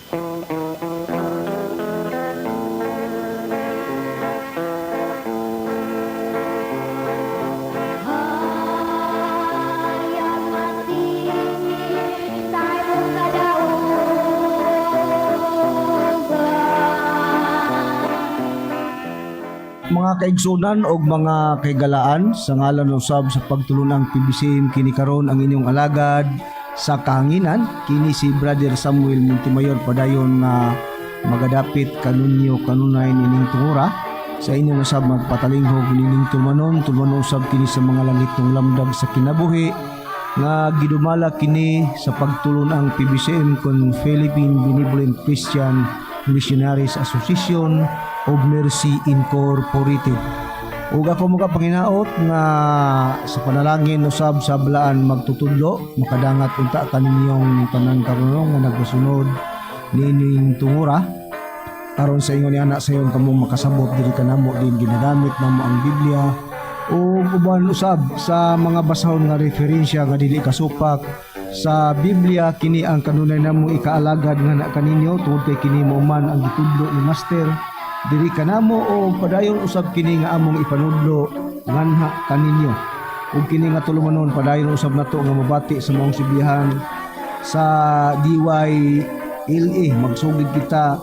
Hayag mati sa imong kadaugan. Mga kaigsunan og mga kaigalaan, sa ngalan usab sa pagtulunang PBCM, kini karon ang inyong alagad sa kahanginan, kini si Brother Samuel Montemayor, padayon nga magadapit kanunyo kanunay nining tungura sa inyong usab magpatalinghog nining tulumanon. Tulumanon usab kini sa mga langitnong lamdag sa kinabuhi nga gidumala kini sa pagtulon ang PBCM kon Philippine Benevolent Christian Missionaries Association of Mercy Incorporated. Ug ako mga panginaot nga sa panalangin usab sa balaan magtutudlo, makadangat unta kaninyong tanan karon nga nagpasunod niining tungura aron sa ingon ni ana sayon kamo makasabot diri kanamo din ginagamit namo ang Biblia ug uban usab sa mga basahon nga referensya nga dili kasupak sa Biblia. Kini ang kanunay namo ikaalagad nga na kaninyo tungod kay kini mao man ang gitudlo ni Master diri kanamo o padayon usab kini nga among ipanudlo nganha kaninyo. Ug kini nga tulumanon, padayon usab nato nga mabati sa maong sibihan sa DYLA. Magsugid kita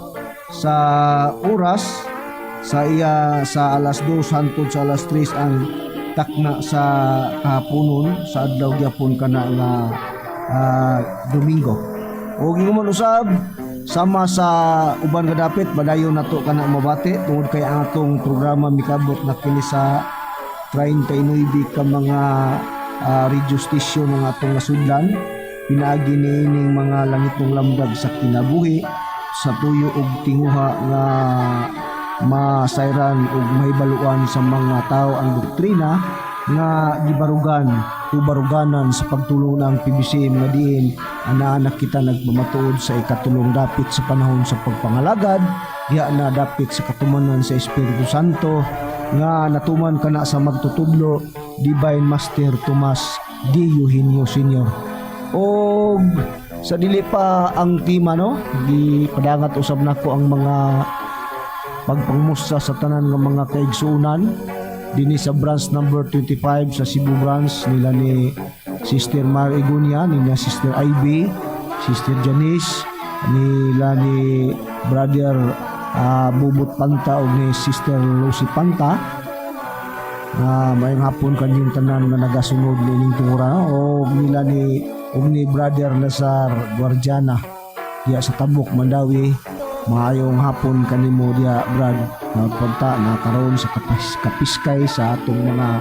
sa oras sa iya sa alas 2 hangtod sa alas 3 ang takna sa kahaponon sa adlaw gyapon kana nga Domingo. Ug ingon usab sama sa uban nga dapit, padayon nato kana mabati tungod kay ang atong programa mikabot na kini sa 39 ka mga radio station ng atong nasudlan pinaagi niining mga langitnong lamdag sa kinabuhi sa tuyo og tinguha nga masayran ug mahibaluan sa mga tao ang doktrina nga gibarugan o baruganan sa pagtulong ng PBCM nga diin ana-anak kita nagmamatuod sa ikatulong dapit sa panahon sa pagpangalagad, diha na dapit sa katumanan sa Espiritu Santo nga natuman kana sa magtutudlo Divine Master Tomas D. Eugenio Sr. Og sa dili pa ang tema, no, gipadangat usab nako ang mga pagpangmusta sa tanan nga mga kaigsuonan dinhi sa branch number 25 sa Cebu branch, nila ni Sister Mar Egunia, nila Sister Ivy, Sister Janice, nila ni Brother Bubot Panta ug ni Sister Lucy Panta. Na mayong hapon kanyong tanan nga nagasunod nining tungura, no? Og nila ni og ni Brother Lazar Guardiana diya sa Tabuk, Mandaue. Maayong hapon kanimo diya, Brad. Nagpunta na karon sa kapiskay sa atong mga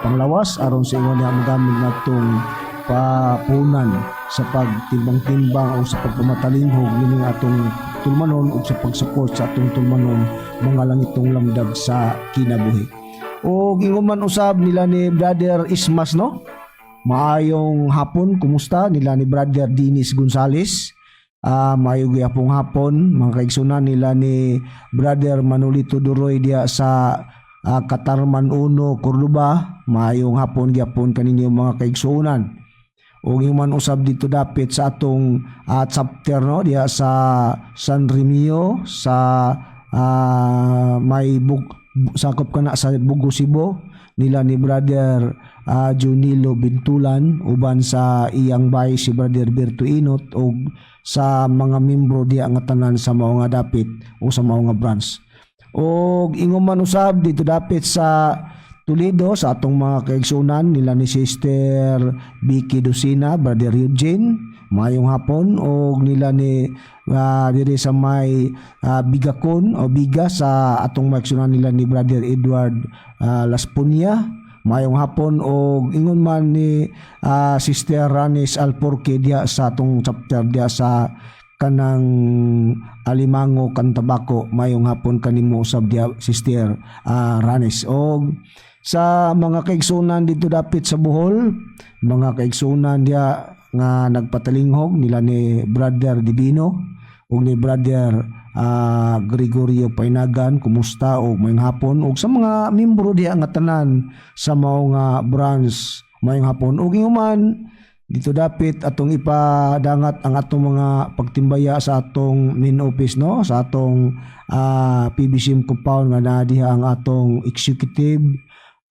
panglawas aron sa ingon niya magamit natong papunan sa pagtimbang-timbang o sa pagpamatalinghog nining atong tulumanon ug sa pag-support sa atong tulumanon mga langitong lamdag sa kinabuhi. O ingon man usab nila ni Brother Ismas, no? Maayong hapon, kumusta nila ni Brother Dennis Gonzales? Maayo gyapong hapon mga kaigsunan nila ni Brother Manolito Duroy diya sa Katarman Uno, Cordoba. Maayong hapon gyapon kaninyo mga kaigsunan. Ug man usab dito dapit sa atong chapter, no, diya sa San Remio sa may sakop kana sa Bugo, Cebu, nila ni Brother Junilo Bintulan uban sa iyang bay si Brother Berto Inot ug sa mga membro diya nga tanan sa mao nga dapit o sa mao nga branch. Og ingon man usab dito dapit sa Toledo sa atong mga kaigsunan nila ni Sister Vicky Docena, Brother Eugene, maayong hapon, og nila ni diri sa may Bigakon o Biga sa atong mga kaigsunan nila ni Brother Edward Laspunia. Maayong hapon, og ingon man ni Sister Ranis Alporque diya sa atong chapter diya sa kanang Alimango Cantabaco. Maayong hapon kanimo usab diya, Sister Ranis. Og sa mga kaigsunan dito dapit sa Bohol, mga kaigsunan diya nga nagpatalinghog nila ni Brother Divino ug ni Brother Gregorio Painagan, kumusta og maayong hapon, ug sa mga membro diha nga tanan sa mao nga branch, maayong hapon. Ug ingon man Dito dapit atong ipadangat ang atong mga pagtimbaya sa atong main office, no, sa atong PBCM compound nga naa diha ang atong executive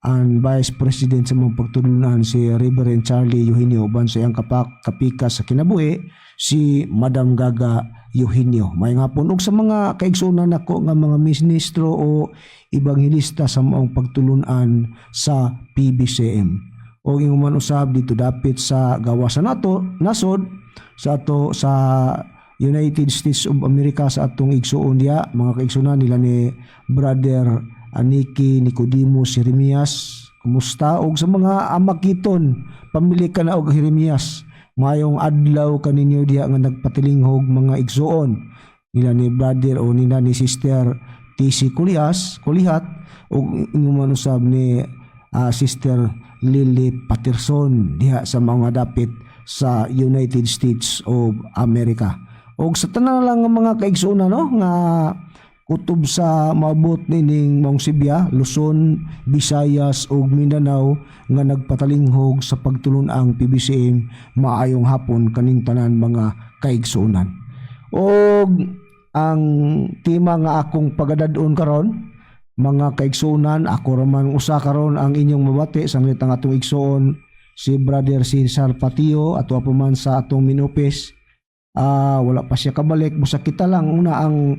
and vice president sa mga pagtulunan, si Reverend Charlie Eugenio, uban sa iyang kapikas sa kinabuhi, si Madam Gaga Eugenio. May hapon ug sa mga kaigsunan nako nga mga ministro o ebanghelista sa maong pagtulunan sa PBCM. O ingon man usab dito dapit sa gawasan nato nasod sa ato sa United States of America, sa atong igsuon diha, mga kaigsunan nila ni Brother Aniki Nicodemus Jeremias, kumusta? Og sa mga amakiton, pamilya ka na og Jeremias, mayong adlaw kaninyo diha nga nagpatilinghog, mga igsuon nila ni brother o nila ni Sister TC Kulias Kulihat, ug ingon man usab ni Sister Lily Patterson diha sa mga dapit sa United States of America. Og sa tanan lang nga mga kaigsuonan, no, nga kutob sa maabot nining Maong Sibya, Luzon, Visayas ug Mindanao nga nagpatalinghog sa pagtulun-ang PBCM, maayong hapon kaning tanan, mga kaigsuonan. Og ang tema nga akong pagadad-on karon, mga kaigsuonan, ako raman usa karon ang inyong mabati sanglit ang atong igsuon si Brother Cesar Patio ato pa man sa atong main office. Wala pa siya kabalik, busa kita lang una ang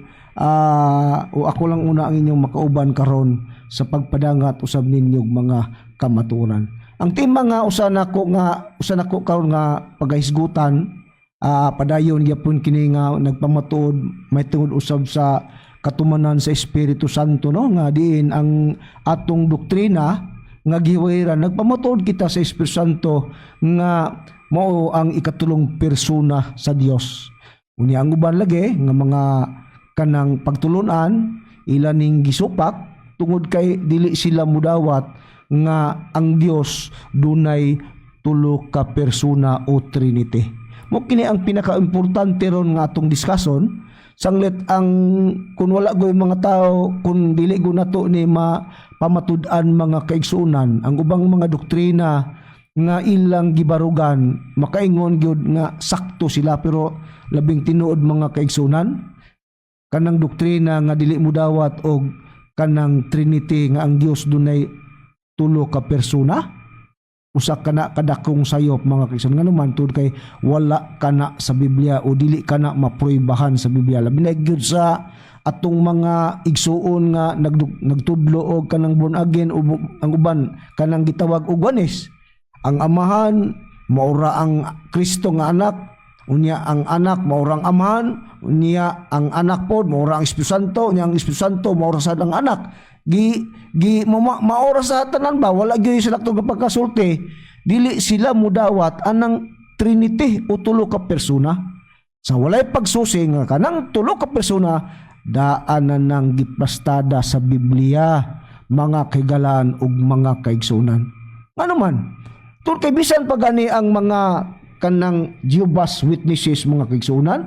o ako lang una ang inyong makauban karon sa pagpadangat usab ninyong mga kamatuoran. Ang tema nga usa nako karon nga pagahisgutan, padayon gyapon kini nga nagpamatuod may tungod usab sa katumanan sa Espiritu Santo, no, nga diin ang atong doktrina nga gihiwahiran nagpamatuod kita sa Espiritu Santo nga mao ang ikatulong persona sa Dios. Unya ang uban lagi nga mga kanang pagtulunan, ila ning gisupak tungod kay dili sila mudawat nga ang Dios dunay tulo ka persona o Trinity. Mo kini ang pinakaimportante ron nga atong diskason, sanglit ang kung wala goy mga tao, kung dili go nato ni mapamatud-an, mga kaigsuonan, ang ubang mga doktrina nga ilang gibarugan, makaingon gyud nga sakto sila. Pero labing tinuod, mga kaigsuonan, kanang doktrina nga dili mudawat og kanang Trinity, nga ang Dios dunay tulo ka persona, usa kana kadakong sayop, mga kaigsuonan. Ngano man? Tungod kay wala kana sa Biblia o dili kana mapruebahan sa Biblia, labi na gyud sa atong mga igsuon nga nagtudlo og kanang born again o ang uban kanang gitawag og Oneness. Ang Amahan maura ang Kristo nga anak, unya ang anak maura ang Amahan, unya ang anak pod maura ang Espiritu Santo, unya ang Espiritu Santo maura sad ang anak. Gi gi maura sa tanan ba, wala gyud sila nga pagkasulti. Dili sila mudawat anang Trinity o tulo ka persona, sa walay pagsusi nga kanang tulo ka persona daan na nang giplastada sa Biblia, mga kahigalaan ug mga kaigsunan. Ngano man? Tungod kay bisan pa gani ang mga kanang Jehovah's Witnesses, mga kaigsunan,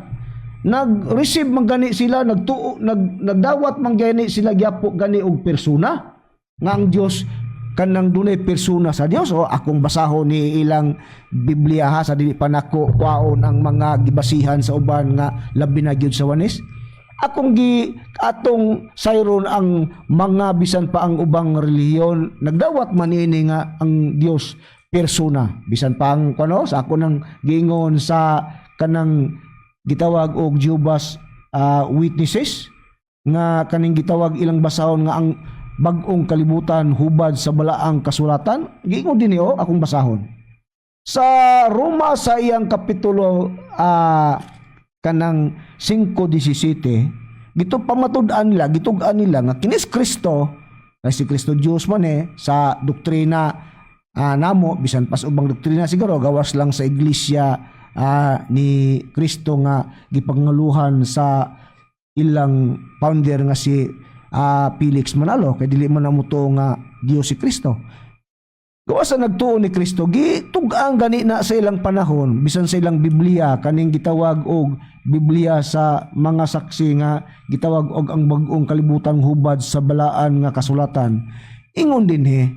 nag-receive man gani sila, nagtuo, nagdawat man gani sila gyapo gani og persona nga ang Dios kanang dunay persona sa Dios. O akong basahon ni ilang Biblia ha, sa dili pa nako kwaon ang mga gibasihan sa uban nga labi na gyud sa Oneness. Akong gi atong sayron ang mga bisan pa ang ubang relihiyon nagdawat man ini nga ang Dios persona, bisan pa ang kuno sa ako nang giingon sa kanang gitawag og Jehovah's Witnesses nga kaning gitawag ilang basahon nga Ang Bag-ong Kalibutan Hubad sa Balaang Kasulatan. Giingon din niyo, akong basahon sa Roma sa iyang kapitulo kanang 5:17. Gito pamatud-an nila, gitug-an nila nga kinis Kristo, kay si Kristo Dios man eh sa doktrina namo, bisan pas ubang doktrina siguro, gawas lang sa Iglesia ni Kristo nga gipangaluhan sa ilang founder nga si Felix Manalo, kay dili man na to nga Dios si Kristo. Gawas sa nagtuo ni Kristo, gitug-an gani na sa ilang panahon, bisan sa ilang Biblia, kaning gitawag og Biblia sa mga saksi nga gitawag og Ang Bag-ong Kalibutan Hubad sa Balaan nga Kasulatan. Ingon dinhi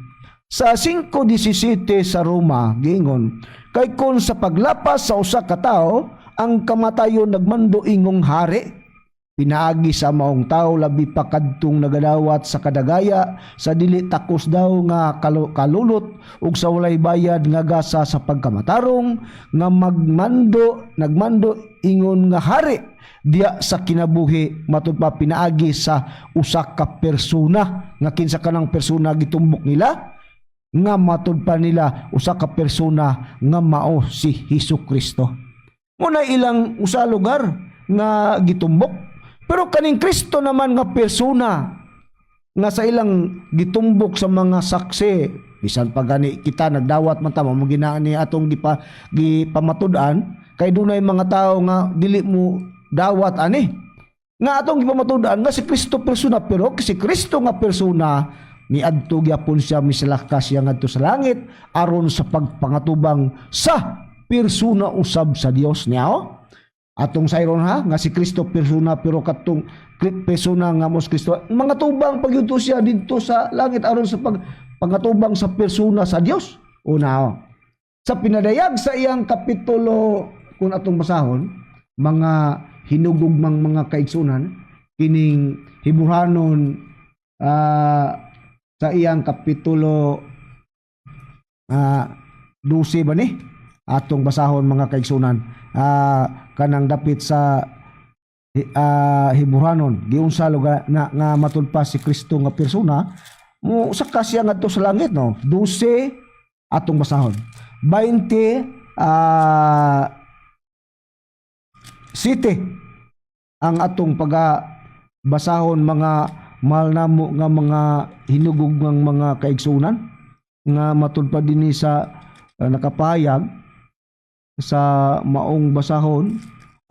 sa 5:17 sa Roma, giingon, Kay kon sa paglapas sa usa ka tawo ang kamatayon nagmando ingong hari pinaagi sa maong tao, labi pa kadtong nagadawat sa kadagaya sa dili takos daw nga kalulot ug sa walay bayad nga gasa sa pagkamatarong, nga magmando, nagmando ingon nga hari diya sa kinabuhi, matud pa pinaagi sa usa ka persona, nga kinsa kanang persona gitumbok nila, nga matud pa nila usa ka persona nga mao si Hesus Kristo. Muna ilang usa lugar nga gitumbok. Pero kaning Kristo naman nga persona nga sa ilang gitumbok sa mga saksi, bisan pa gani kita nagdawat man ta, mao ginaan ni atong gipamatud-an, kay dunay mga tawo nga dili mo dawat ani nga atong gipamatud-an nga si Kristo persona. Pero si Kristo nga persona, niadto gyapon siya, misalaka siya ngadto sa langit aron sa pagpangatubang sa persona usab sa Dios niya. Oh, atong sayron ha nga si Kristo persona, pero katong persona nga mos Kristo mga tubang pagyudto siya didto sa langit aron sa pangatubang sa persona sa Dios. Una, oh, sa pinadayag sa iyang kapitulo, kung atong basahon, mga hinugugmang mga kaigsunan, kining Hebrehanon sa iyang kapitulo 12 ba ni atong basahon, mga kaigsunan, kanang dapit sa Hebrehanon, giunsa lugar na nga matud pa si Kristo nga persona mo saka siya ngadto sa langit, no? 12, atong basahon 20 siyete ang atong paga basahon, mga mahal namo nga mga hinugugmang mga kaigsunan, nga matud pa dinhi sa nakapayag sa maong basahon,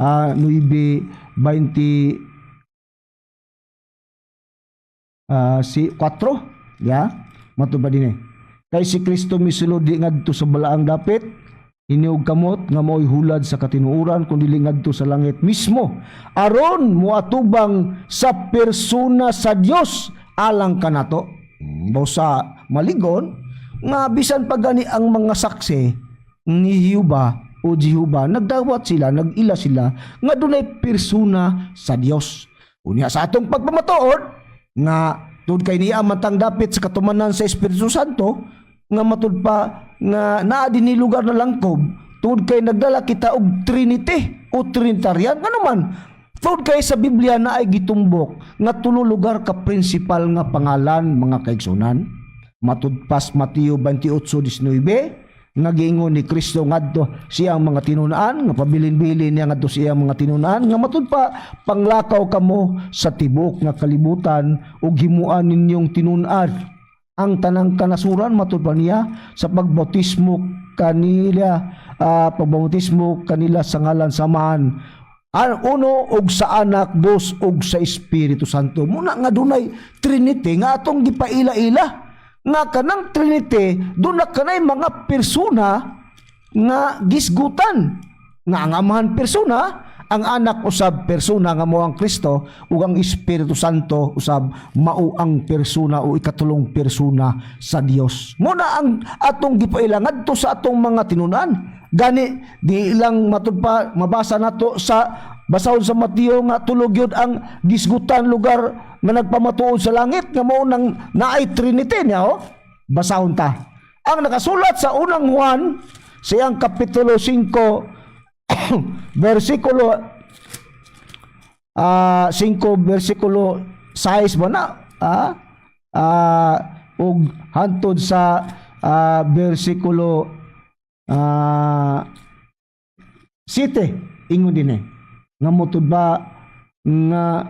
9:20 si 4 ya. Matud pa dinhi, kay si Kristo misulod di ngadto sa balaang dapit hiniog kamot nga mao'y hulad sa katinuoran, kun dili ngadto sa langit mismo, aron moatubang sa persona sa Dios alang kanato. Busa maligon nga bisan pa gani ang mga saksi ni Jehovah o Jehovah, nagdawat sila, nag-ila sila nga dunay persona sa Dios. Unya sa atong pagpamatuod nga tungod kay niya matang dapit sa katumanan sa Espiritu Santo, nga matud pa nga naa dinhi lugar na langkob tungod kay nagdala kita og Trinity o Trinitarian. Ngano man? Tungod kay sa Biblia na ay gitumbok nga tulo lugar ka prinsipal nga pangalan, mga kaigsunan. Matud pas Mateo 28:19 nga giingon ni Kristo ngadto siyang mga tinun-an, nga pabilin-bilin niya ngadto siyang mga tinun-an nga matud pa, "Panglakaw kamo sa tibuok nga kalibutan ug himuan ninyong tinun-an ang tanang kanasuran," matud pa niya, "sa pagbautismo kanila, pagbautismo kanila sa ngalan sa Amahan ang uno ug sa Anak dos ug sa Espiritu Santo." Muna nga dunay Trinity nga atong gipaila-ila nga kanang Trinity duna kanay mga persona nga gisgutan, nga ang Amahan persona, ang Anak usab persona nga mao ang Kristo, ug ang Espiritu Santo usab mao ang persona o ikatulong persona sa Dios. Muna ang atong gipaila ngadto sa atong mga tinun-an. Gani di lang matud pa mabasa nato sa basahon sa Mateo nga tulo gyud ang gisgutan lugar nga nagpamatuod sa langit nga mao nang naay Trinity niya. Oh, basahon ta ang nakasulat sa Unang Juan sa iyang kapitulo 5 versikulo 5 versikulo 6 ba na ug hantod sa versikulo 7. Ingon dinhi nga motud ba nga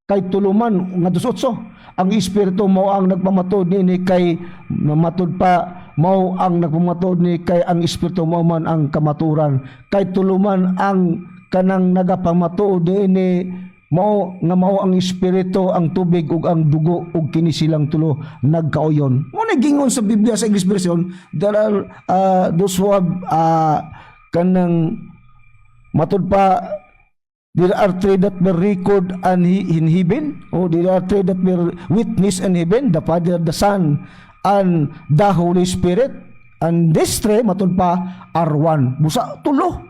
kay tuluman nga 2:8, ang Espiritu mao ang nagpamatuod niini, kay matud pa mao ang nagpamatuod ni kay ang Espiritu mao man ang kamaturan. Kay tuluman ang kanang nagapamatuod niini, mao nga mao ang Espiritu, ang tubig ug ang dugo, ug kini silang tulo nagkauyon. Mo na gingon sa Biblia sa English version, there are those who have kanang matud pa, there are three that bear record and in heaven, oh, there are three that bear witness in heaven, the Father, the Son, and the Holy Spirit. And these three, matud pa, are one. Busa tulo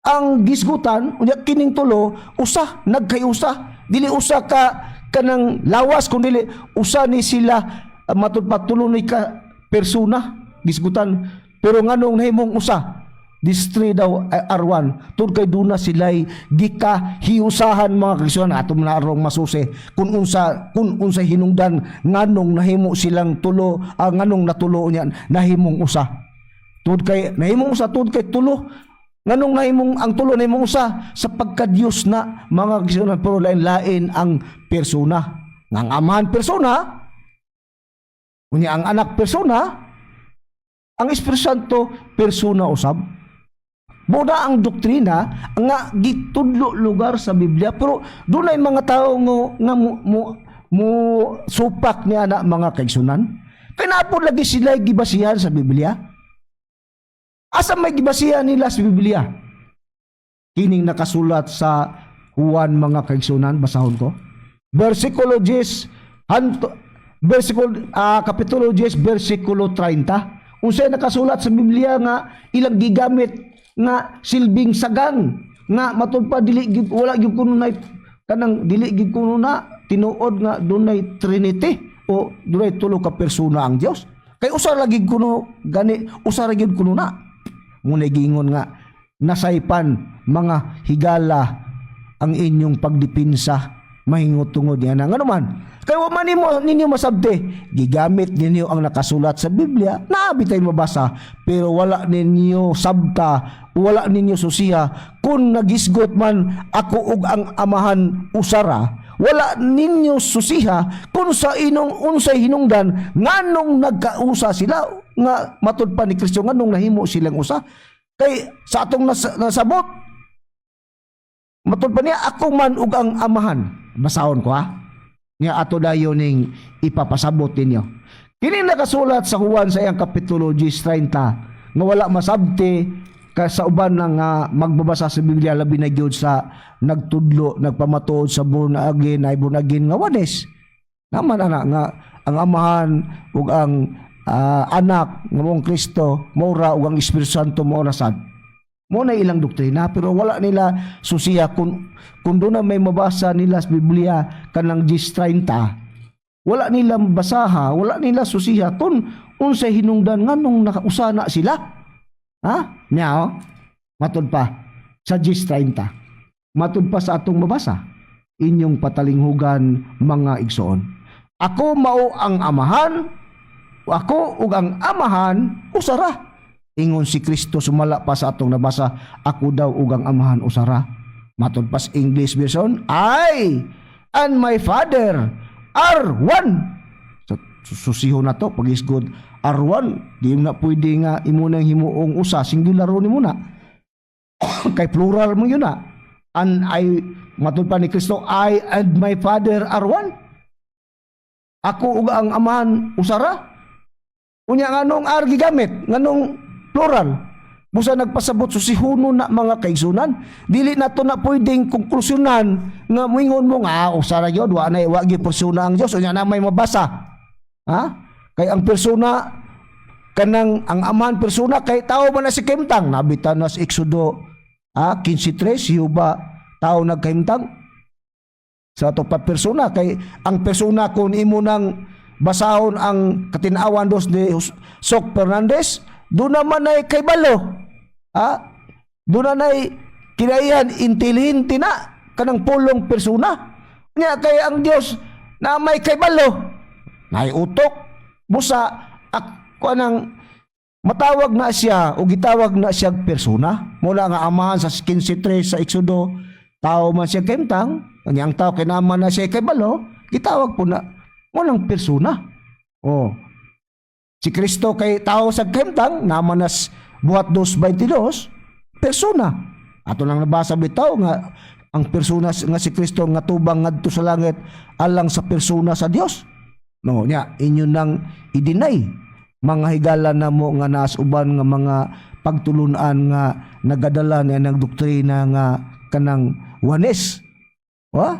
ang gisgutan. Unya kining tulo usa, nagkayusa, dili usa ka kanang lawas kun dili usa ni sila, matud pa tulo ni ka persona gisgutan. Pero nganong nahimong usa? These three daw are one tungod kay duna sila'y gikahiusahan, mga kaigsuonan. Ato na arong masusi kung unsa hinungdan nganong nahimo silang tulo, nganong natulo niya nahimong usa. Tungod kay nahimong usa tungod kay tulo. Nganong nahimong ang tulo nahimong usa? Sa pagka-Dios na, mga kaigsuonan, pero lain-lain ang persona. Nga ang Amahan persona, unya ang Anak persona, ang Espiritu Santo persona usab. Muna ang doktrina nga gitudlo lugar sa Biblia, pero dunay mga tao nga mo supak niya na, mga kaigsunan. Kay naa pod lagi sila gibasihan sa Biblia. Asa may gibasihan nila sa Biblia? Kining nakasulat sa Juan, mga kaigsunan, basahon ko. Versikulo 10 hanto versikulo kapitulo 10 versikulo 30. Unsay nakasulat sa Biblia nga ilang gigamit nga silbing sagan nga matud pa dili gyud, wala gyud kuno nay kanang dili gyud kuno na tinuod nga dunay Trinity o dunay tulo ka persona ang Dios? Kay usa lagi kuno gani, usa ra gyud kuno na. Muna giingon nga nasaypan, mga higala, ang inyong pagdipinsa mahingot tungod niya na. Ngano man? Kay wa man nimo ninyo masabti, gigamit ninyo ang nakasulat sa Biblia, naa bitay mabasa, pero wala ninyo sabta, wala ninyo susiha kung nagisgot man ako ug ang Amahan usara. Wala ninyo susiha kung sa inong unsay hinungdan nganong nagkausa sila nga matud pa ni Kristo nganong nahimo silang usa. Kay sa atong nasabot, matud pa niya, ako man ug ang Amahan. Basahon ko ha. Nga ato dayon ning ipapasabot ninyo. Kini nakasulat sa Juan sa iyang kapitulo 10:30 nga wala masabti ka sa uban nga magbabasa sa Biblia, labi na gyud sa nagtudlo, nagpamatuod sa born again ay born again nga Oneness. Naman ana nga ang Amahan ug ang Anak nga maong Kristo mao ra ug ang Espiritu Santo mao ra sad. Mo na ilang doktrina, pero wala nila susiya kung doon na may mabasa nila sa Biblia kanang 10:30. Wala nila basaha, wala nila susiha kung unsay hinungdan nganong nakausa na sila. Ha? Nya oh. Matud pa sa 10:30. Matud pa sa atong mabasa. Inyong patalinghugan, mga igsoon. Ako mao ang Amahan, ako ug ang Amahan usara. Ingon si Kristo sumala pa sa atong nabasa, ako daw ug ang Amahan usara. Matud pa sa English version, "I and my Father are one." So, susiho na to pagisgod are one, di na pwede nga imo nang himuong usa, singular ni mo na. Kay plural mo yun na. And I, matud pa ni Kristo, "I and my Father are one." Ako ug ang Amahan usara. Unya nganong are gigamit? Nganong plural? Busa nagpasabot susihuno na, mga kaigsunan. Dili na to na pwedeng konklusyonan nga muingon mo nga usara gyud, wa na wa gyud persona ang Dios. Unya na may mabasa. Ha? Kay ang persona kanang ang Amahan persona kay tao man na si kahimtang, nabita na sa Exodo 15:3, si Jehovah tao nagkahimtang. Sa ato pa persona kay ang persona, kung imo nang basahon ang Katinawan dos ni Sok Fernandez, doon naman ay kay balo, doon na ay kinaihan intelihente na kanang pulong persona niya. Kay ang Dios na may kay balo nay utok, busa ako nang matawag na siya o gitawag na siya persona. Mula nga Amahan sa 15:3 sa Exodo, tao man siya kahimtang, kanyang tao kay naman na siya kay balo, gitawag po na mo persona. Oh. Si Kristo kay tao sa kahimtang, naman nas Buhat 2:22, persona. Ato lang nabasa bitaw nga ang persona nga si Kristo nga tubang ngadto sa langit alang sa persona sa Dios. No, nya inyo nang i-deny, mga higala na mo nga naas uban nga mga pagtulunan nga nagadala niya ng doktrina nga kanang Oneness. Wa?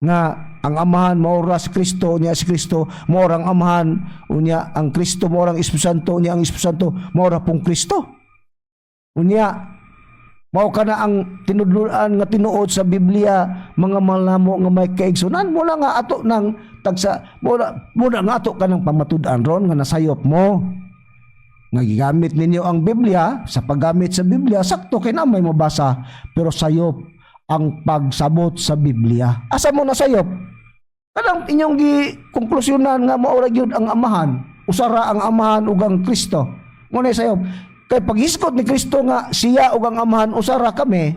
Nga ang Amahan mao ra si Kristo, unya si Kristo mao ra ang Amahan, unya ang Kristo mao ra ang Espiritu Santo, unya ang Espiritu Santo mao ra pong Kristo. Unya mao kana ang tinudluan nga tinuod sa Biblia, mga malamo nga may kaigsunan. Mo na nga ato nang tagsa, mo na nga ato kanang pamatud-an ron nga nasayop mo nga gigamit ninyo ang Biblia. Sa paggamit sa Biblia, sakto kay na may mabasa, pero sayop ang pagsabot sa Biblia. Asa mo nasayop kanang inyong gi konklusyonan nga mao ra gyud ang Amahan, usara ang Amahan ug ang Kristo? Mo na sayop kay paghisgot ni Kristo nga siya ug ang Amahan usara kami,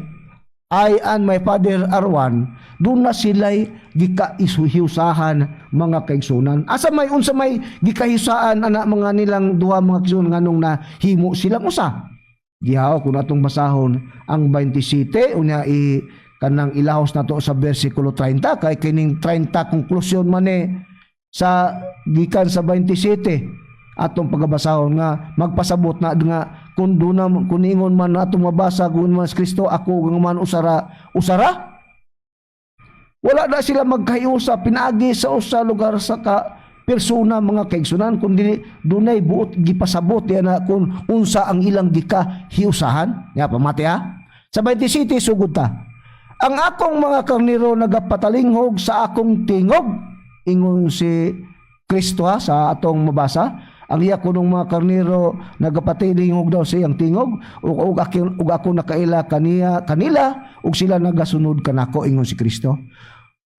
"I and my Father are one," doon na sila'y gikaisuhiusahan, mga kaigsunan. Asa may, unsa may gikahisaan ana mga nilang duha, mga kaigsunan, nganong na himo silang usa? Gihaw kung atong basahon ang 27, unya i kanang ilahos nato sa versikulo 30, kay kining 30 konklusyon man eh sa gikan sa 27 atong pagabasahon nga magpasabot na nga kung duna, kung ingon man atong mabasa, kung man si Kristo, "Ako ug ang Amahan usara," usara wala na sila magkahiusa pinaagi sa usa lugar sa ka persona, mga kaigsunan, kundi dunay buot gipasabot diya na kung unsa ang ilang gikahiusahan. Ya, pamati ha. Sa 27, sugod ta. "Ang akong mga karnero nagapatalinghog sa akong tingog," ingon si Kristo ha, sa atong mabasa. Ang iya kunong mga karnero nagapatilingog daw sa iyang tingog, ug ako nakaila kaniya kanila ug sila nagasunod kanako, ingon si Kristo.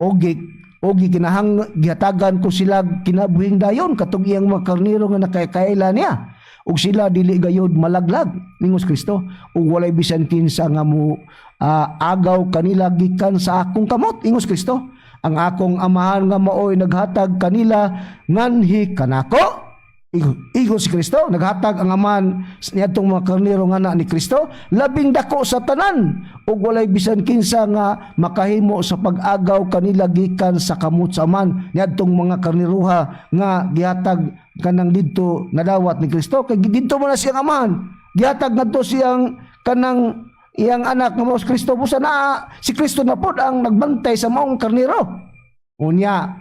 Og gikinahang gihatagan ko sila kinabuhing dayon katong iyang mga karnero nga nakakaila niya, ug sila dili gayud malaglag, ingon si Kristo, ug walay bisan kinsa nga mo agaw kanila gikan sa akong kamot, ingon si Kristo. Ang akong Amahan nga maoy naghatag kanila nganhi kanako. Ingon si Kristo, naghatag ang Amahan niadtong mga karnero nga na ni Kristo, labing dako sa tanan ug walay bisan kinsa nga makahimo sa pag-agaw kanila gikan sa kamot sa Amahan, niadtong mga karneruha nga gihatag kanang didto nadawat ni Kristo, kay didto man na siyang Amahan. Gihatag ngadto siyang kanang iyang anak nga mao si Kristo. Busa na si Kristo na pod ang nagbantay sa maong karnero. Unya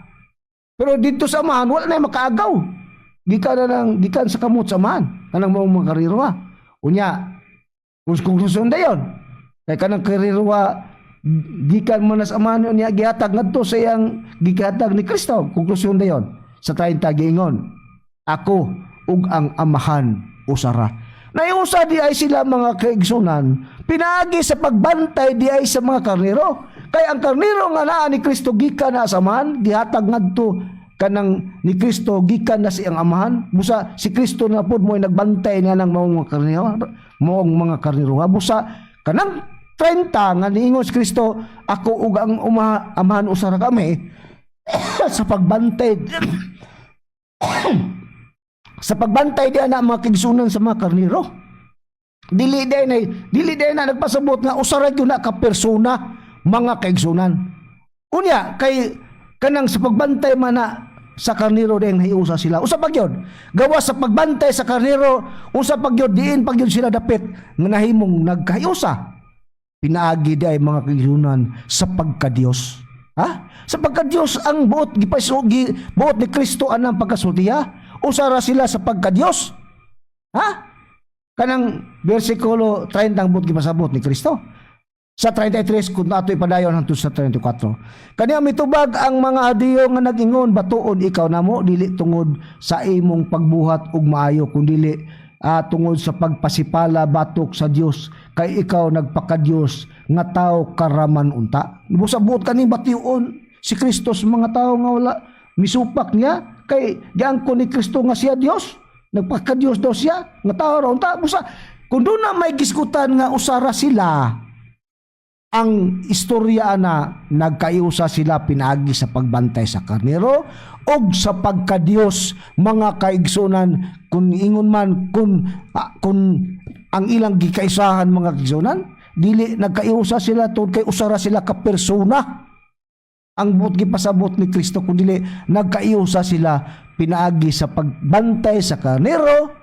pero dito sa Amahan wala na makaagaw gikan na nang gikan sa kamot sa Amahan kanang maong mga karneruha. Unya kung konklusyon dayon kay kanang karneruha gikan man na sa Amahan, unya gihatag ngadto sa iyang gihatag ni Kristo. Konklusyon dayon sa 30, giingon, "Ako ug ang Amahan usara." Naiusa di ay sila, mga kaigsunan, pinaagi sa pagbantay di ay sa mga karnero. Kay ang karnero nga naa ni Kristo gikan na sa Amahan, gihatag ngadto kanang ni Kristo gikan na siyang Amahan. Busa si Kristo na pod mo'y nagbantay niya ng mga karnero, moong mga karnero. Busa kanang 30 nga niingon si Kristo, "Ako ug ang Amahan usara kami," sa pagbantay diya na, mga kaigsunan, sa mga karnero. Dili day na nagpasabot nga usara gyud na ka persona, mga kaigsunan. Unya kay kanang sa pagbantay man na sa karnero din nahiusa sila. Usa pa gyud. Gawas sa pagbantay sa karnero, usa pa gyud diin pa gyud sila dapit nga nahimong nagkahiusa. Pinaagi di ay, mga kaigsunan, sa pagkadiyos. Ha? Sa pagkadiyos ang buot gipasugi buot ni Kristo anang pagkasultiya. Usara sila sa pagkadiyos. Ha? Kanang versikulo 30 ang buot gipasabot ni Kristo. Sa 33 kung ato ipadayon hangtod sa 34. Kaniya mitubag ang mga Hudiyo nga nag-ingon, "Batuon ikaw namo dili tungod sa imong pagbuhat og maayo kundili tungod sa pagpasipala batok sa Dios, kay ikaw nagpakadiyos nga tao karaman unta." Busa buot kaning batuon si Kristo sa mga tao nga wala misupak niya, kay giangkon ni Kristo nga siya Dios. Nagpakadiyos daw siya nga tao ra unta. Busa kung doon na may gisgutan nga usara sila, ang istorya na nagkaiusa sila pinaagi sa pagbantay sa karnero og sa pagkadiyos, mga kaigsunan. Kung ingon man kung ang ilang gikaisahan, mga kaigsunan, dili nagkaiusa sila tungod kay usara sila ka persona ang buot gipasabot ni Kristo, kun dili nagkaiusa sila pinaagi sa pagbantay sa karnero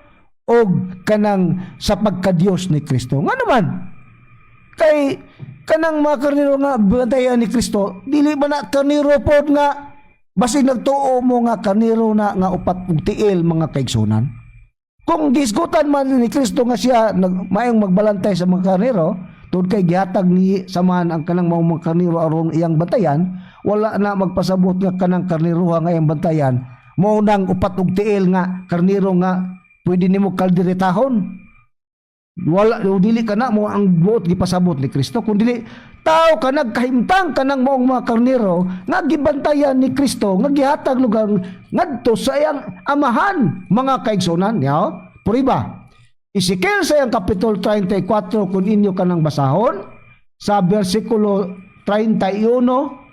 og kanang sa pagkadiyos ni Kristo. Nga naman kay Kanang mga karnero nga bantayan ni Kristo, dili ba na karnero pod nga basig nagtuo mo nga karnero na nga upat ug tiil, mga kaigsunan? Kung gisgutan man ni Kristo nga siya nag, maayong magbalantay sa mga karnero, tungod kay gihatag ni samahan ang kanang mga karnero aron iyang bantayan, wala na magpasabot nga kanang karnero nga iyang bantayan mao nang upat ug tiil nga karnero nga pwede nimo kalderetahon. Wala o dili ka na mo ang buot gipasabot ni Kristo, kun dili tao ka nagkahimtang kanang maong mga karnero nga gibantayan ni Kristo nga gihatag lugar ngadto sa iyang amahan, mga kaigsunan. Yaw puriba Ezekiel sa iyang kapitulo 34, kung inyo kanang basahon sa bersikulo 31,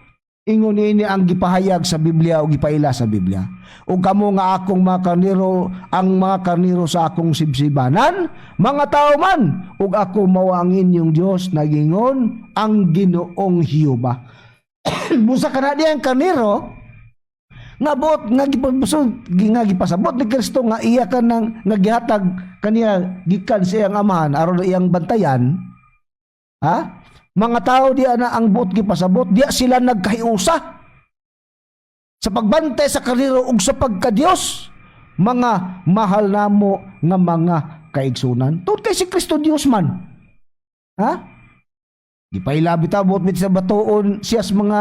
ingon ini ang gipahayag sa Biblia o gipaila sa Biblia. "Ug kamo nga akong mga karnero, ang mga karnero sa akong sibsibanan, mga tao man, ug ako mao ang inyong Dios, nagingon ang Ginoong Jehova." Busa kana diyang karnero nga buot nga gipasabot, nga gipasabot ni Kristo nga iya kanang nga gihatag kaniya gikan sa iyang amahan aron iyang bantayan, ha, mga tao diya na ang buot gipasabot, diya sila nagkahiusa sa pagbantay sa karnero ug sa pagkadiyos, mga mahal namo nga mga kaigsunan. Tungod kay si Kristo Dios man, ha. Gipaila bitaw buot bit sa batuon siya sa mga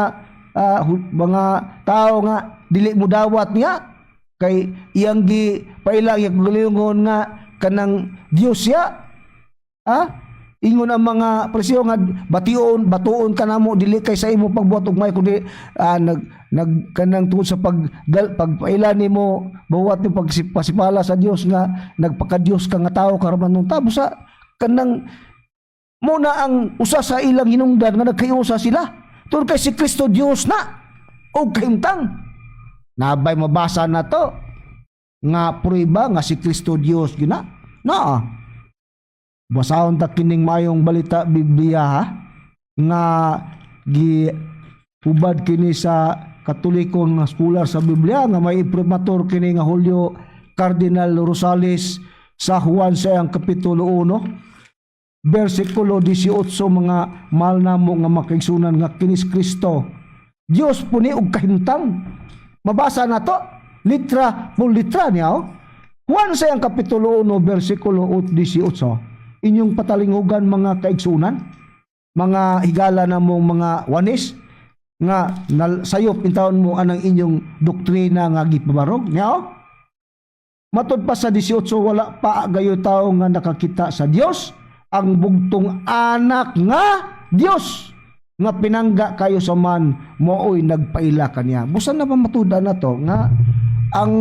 mga tao nga dili mo dawat niya kay iyang gi paila iyang kaugalingon nga kanang Dios siya, ha. Ingon ang mga presyo nga bation batuon ka namo, dili kay sa imo pagbuhat og may kundi nag nag kanang tungod sa pag pagpaila nimo buhat ni pagpasipala sa Dios nga nagpakadios ka nga tawo karon nung tapos sa kanang muna ang usa sa ilang hinungdan nga nagkayusa sila tungod kay si Kristo Dios na og kahimtang. Nabay mabasa na to nga prueba nga si Kristo Dios gina naa. Basahon ta kining Maayong Balita Biblia, ha, nga gi hubad kini sa Katoliko nga scholar sa Biblia nga may imprimatur kini nga Julio Cardinal Rosales sa Juan sa iyang kapitulo 1 bersikulo 18, mga mahal namo nga makaigsunan, nga kinis Kristo Dios puni og kahimtang. Mabasa na to litra por litra niya, oh. Juan sa iyang kapitulo 1 bersikulo 18, inyong patalinghugan, mga kaigsunan, mga higala na mong mga Juanes nga sayop intawon mo anang inyong doktrina nga gipabarog niya, oh. Matod pa sa 18, "Wala pa gayo tao nga nakakita sa Dios, ang bugtong anak nga Dios nga pinangga kayo sa man mooy nagpaila kaniya." Busan na ba matuda na to nga ang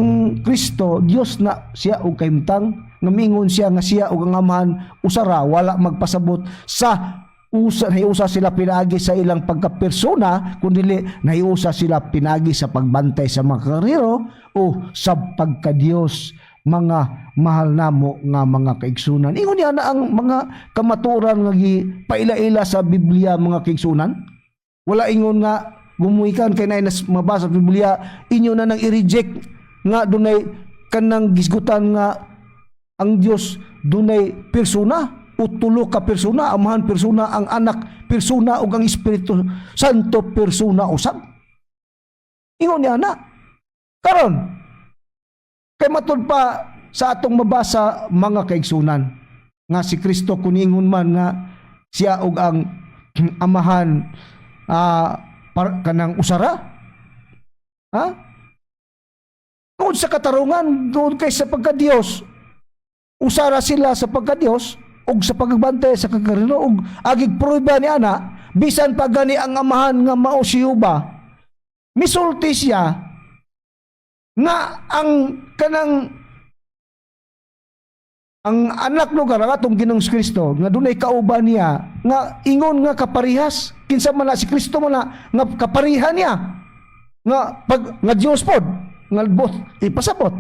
Kristo Dios na siya og kahimtang, nga mingon siya nga siya ug ang Amahan usara, wala magpasabot sa usa nahiusa sila pinaagi sa ilang pagkapersona, kundi nahiusa sila pinaagi sa pagbantay sa mga karnero o sa pagkadiyos, mga mahal namo nga mga kaigsunan? Ingon niya na ang mga kamatuoran nga gipaila-ila sa Biblia, mga kaigsunan. Wala ingon nga gumuhikan kay naay nas mabasa sa Biblia, inyo na nang i-reject nga dunay kanang gisgutan nga ang Dios dunay persona o tulo ka persona, Amahan persona, ang Anak persona ug ang Espiritu Santo persona usab. Ingon niya na. Karon kay matud pa sa atong mabasa, mga kaigsunan, nga si Kristo kun ingon man nga siya ug ang Amahan kanang usara, ha. Tungod sa katarungan, tungod kay sa pagka-Dios, usara sila sa pagka-Dios ug sa pagbantay sa kakarino, ug agig prueba ni ana, bisan pa gani ang Amahan nga mao si Jehova, misulti siya nga ang kanang ang anak lugar, ang atong Ginoong Kristo nga dunay kauban niya nga ingon nga kaparihas, kinsa man na si Kristo man na nga kapariha niya nga pag nga Dios pod nga both ipasabot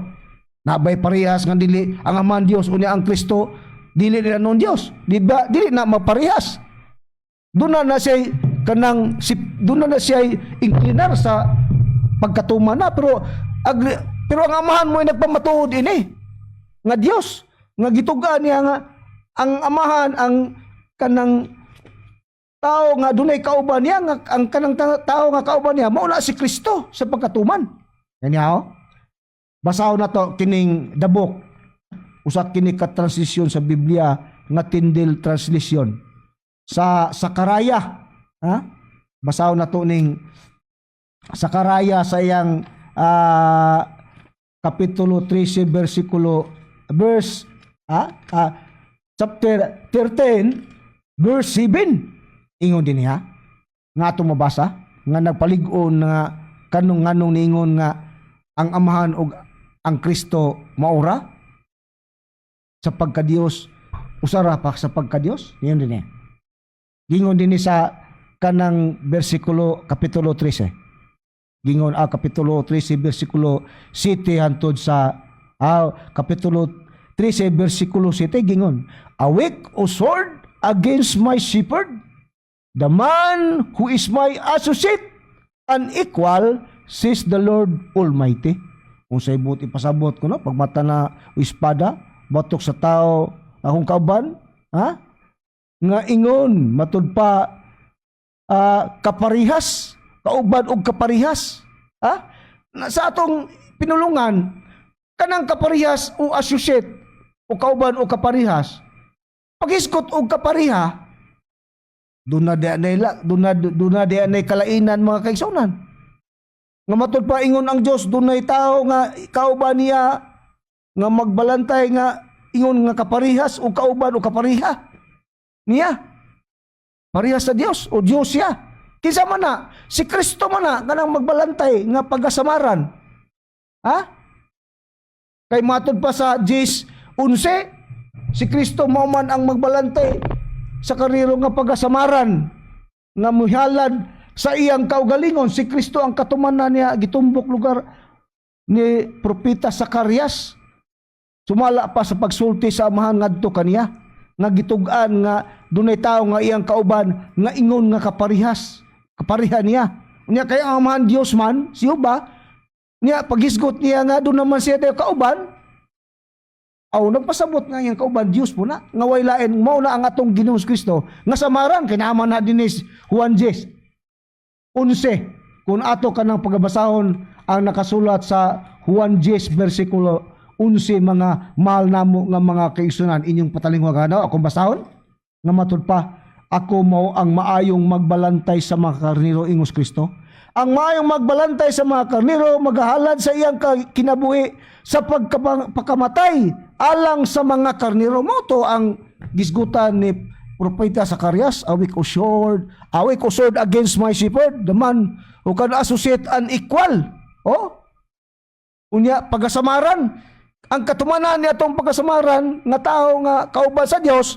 nabay parehas nga dili ang Amahan Dios unya ang Kristo dili nila noon Dios, di ba? Dili na maparehas. Doon na na siya kanang si doon na na siya inklinar sa pagkatuma na, pero agri, pero ang Amahan mo ay nagpamatuod ini nga Dios nga gitugaan niya nga ang Amahan ang kanang Tao nga dunay kauban niya nga ang kanang tao nga kauban niya mao na si Kristo sa pagkatuman. Kanya. Basahon nato kining dabok. Usa kini ka translation sa Biblia nga Tyndale translation sa Sakaraya, ha? Basahon nato ning Sakaraya sa iyang kapitulo 13 bersikulo verse chapter 13 verse 7. Ingon din niya nga atong mabasa nga nagpalig-on nga kanong nganong niingon nga ang Amahan ug ang Kristo maura sa pagkadiyos, usara pa sa pagkadiyos. Ingon din niya, gingon din ni sa kanang bersikulo, kapitulo 13, gingon kapitulo 13 bersikulo 7 hantod sa kapitulo 13 bersikulo 7, gingon, "Awake, O sword, against my shepherd, the man who is my associate and equal, says the Lord Almighty." Kung sa ibot ipasabot ko, no, pagmata na o espada batok sa tao akong kauban, ha, nga ingon matud pa kaparihas, kauban og kaparihas, ha. Na, sa atong pinulungan, kanang kaparihas o associate o kauban o kaparihas, paghisgot og kapariha, doon na di na kalainan, mga kaigsunan, nga matud pa ingon ang Dios dunay tao nga kauban niya nga magbalantay nga ingon nga kaparihas o kauban o kapariha niya, parihas sa Dios o Dios siya. Kinsa man na? Si Kristo man na kanang magbalantay nga pagkasamaran, ha. Kay matud pa sa 10:11, si Kristo mao man ang magbalantay sa karnero nga pagkasamaran nga muhalad sa iyang kaugalingon. Si Kristo ang katumanan niya, gitumbok lugar ni Propeta Zacarias sumala pa sa pagsulti sa Amahan ngadto kaniya nga gitug-an nga dunay tawo nga iyang kauban nga ingon nga kaparihas, kapariha niya. Unya kay ang Amahan Dios man siyo ba niya, paghisgot niya nga doon naman siya dayo kauban, aw nagpasabot nga iyang kauban Dios po na nga way lain, mao na ang atong Ginoong Kristo nga samaran kay naaman na dinis Juan 10:11. Kung ato kanang pagabasahon ang nakasulat sa Juan 10 bersikulo 11, mga mahal namo nga mga kaigsunan, inyong patalinghuagan akong basahon nga matud pa, "Ako mao ang maayong magbalantay sa mga karnero," ingos Kristo. "Ang maayong magbalantay sa mga karnero magahalad sa iyang kinabuhi sa pagpakamatay alang sa mga karnero." Mao to ang gisgutan ni Propeta Zacarias, "Awake, O sword, awake, O sword, against my shepherd, the man who can associate and equal." Oh? Unya, pagkasamaran, ang katumanan niya atong pagkasamaran nga tao nga kauban sa Dios,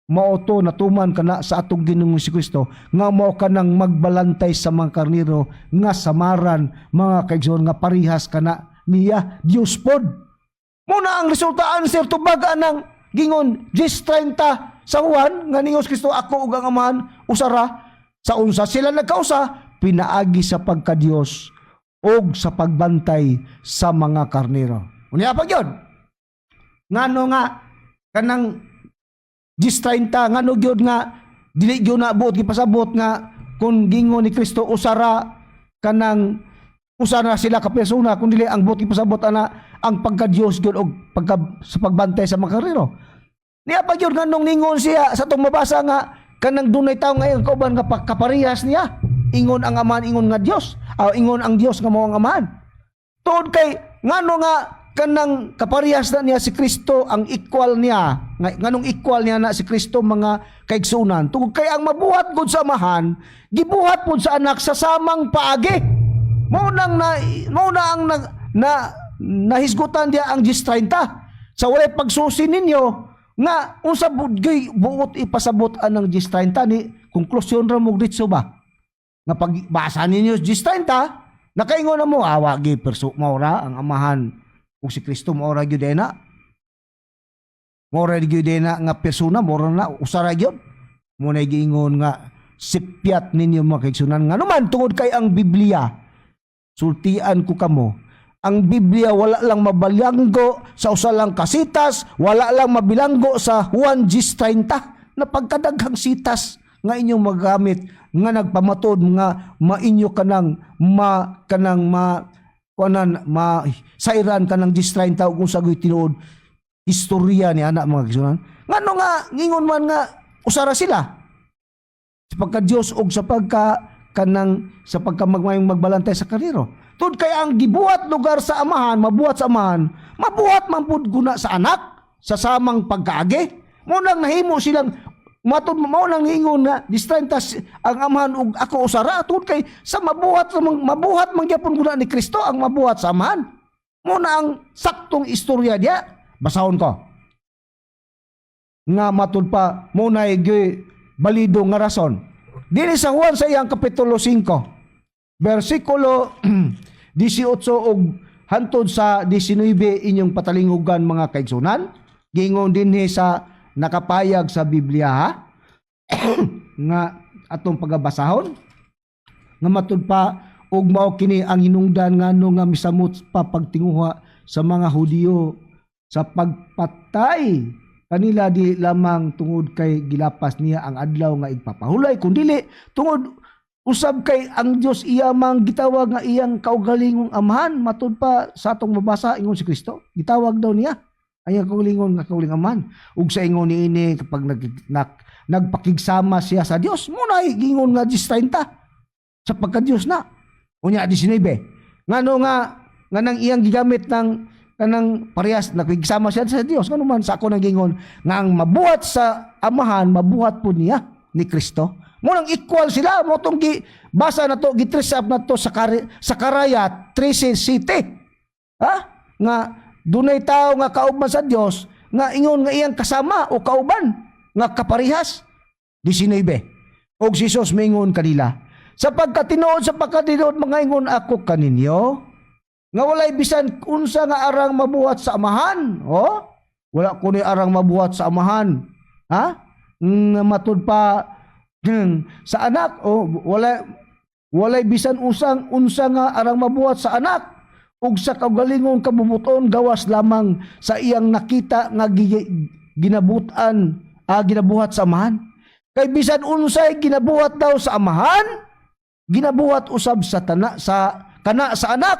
mao to natuman kana sa atong Ginoong Kristo nga mao kanang magbalantay sa mga karnero nga samaran, mga kaigsoon, nga parihas kana niya, Dios pod. Muna ang resulta, answer tubag anang gingon 10:30 sa Juan nga ningos Kristo, "Ako ug ang Amahan usara." Sa unsa sila nagkausa? Pinaagi sa pagkadiyos og sa pagbantay sa mga karnero. Unya pa gyud, ngano nga kanang 10:30, ngano gyud nga dili gyud na buot gipasabot nga kung gingon ni Kristo usara kanang usa na sila ka persona, kung dili ang buot gipasabot ana ang pagka-Dios gyud og pagka sa pagbantay sa mga karnero? Niya pa gyud, nganong ningon siya sa atong mabasa nga kanang dunay tawo ngayon kauban nga kaparehas niya, ingon ang Amahan, ingon nga Dios, ingon ang Dios nga mao ang Amahan? Tuod kay ngano nga kanang kaparehas na niya si Kristo, ang equal niya nga, nganong equal niya na si Kristo, mga kaigsunan? Tungod kay ang mabuhat gud sa Amahan gibuhat pud sa Anak sa samang paagi. Mao na ang na nahisgutan diya ang 10:30 sa walay pagsusi ninyo nga unsa budgay buot ipasabot anang 10:30 ni konklusyon ra mo ditso ba nga pagbasa ninyo 10:30, nakaingon na mo awa gi perso mao ra ang Amahan ug si Kristo, mao ra gyud na, mao ra gyud na nga persona, mao ra na, usa ra gyud. Mo na giingon nga sipyat ninyo, mga kaigsunan, nga naman tungod kay ang Biblia, sultian ko kamo, ang Biblia wala lang mabalanggo sa usa lang kasitas, wala lang mabilanggo sa Juan 10:30 na pagkadaghang sitas. nga inyong magamit nga nagpamatuod nga mainyo kanang ma kanang ma kuanan ma sairan kanang 10:30 og unsa gyud tinuod istorya ni ana, mga kaigsuonan? Ngano nga ngingon man nga usara sila sa pagka Dios og sa pagka kanang sa pagka magmayong magbalantay sa karnero? Tud kay ang gibuhat lugar sa Amahan, mabuhat sa Amahan, mabuhat man pud guna sa Anak sa samang pagkaagi. Mo nang nahimo silang matud, mao nang ingon nga 10:30 ang Amahan ug ako usara, tungod kay sa mabuhat sa mabuhat man gyapon guna ni Kristo ang mabuhat sa Amahan. Mo na ang saktong istorya diya. Basahon ko nga matud pa mo na balido nga rason dinhi sa Juan sa iyang kapitulo 5 bersikulo 18 ug hantod sa 19, inyong patalingugan, mga kaigsunan. Giingon dinhi sa nakapayag sa Biblia, ha, nga atong pagabasahon nga matud pa, "Ug mao kini ang hinungdan ngano nga misamot pa pagtinguha sa mga Hudiyo sa pagpatay kanila, di lamang tungod kay gilapas niya ang Adlaw nga Igpapahulay, kundili tungod usab kay ang Dios iya mang gitawag nga iyang kaugalingong Amahan." Matud pa sa atong mabasa, ingon si Kristo, gitawag daw niya ang iyang kaugalingon nga kaugalingong Amahan, ug sa ingon niini kapag nagpakigsama siya sa Dios, mo na gingon nga 10:30 sa pagka-Dios na. Unya 19, ngano nga nga nang iyang gigamit ng kanang parehas nakigsama siya sa Dios, ngano man sa ako nang gingon nga ang mabuhat sa Amahan mabuhat po niya ni Kristo? Mo nang equal sila. Mo tong gi basa na to, gi-trace up na to sa Karaya 13 City, ha, nga dunay tao nga kauban sa Dios nga ingon nga iyang kasama o kauban nga kaparehas. 19, "Og si Jesus mingon kanila, sa pagkatinuod mga ingon ako kaninyo nga walay bisan unsa nga arang mabuhat sa Amahan." Oh, wala kuno'y arang mabuhat sa Amahan, ha, nga matud pa sa Anak. Oh, walay bisan usang unsa nga arang mabuhat sa Anak ug sa kaugalingong kabubuton gawas lamang sa iyang nakita nga ginabutan ginabuhat sa Amahan. Kay bisan unsay ginabuhat daw sa Amahan, ginabuhat usab sa tana sa kana sa Anak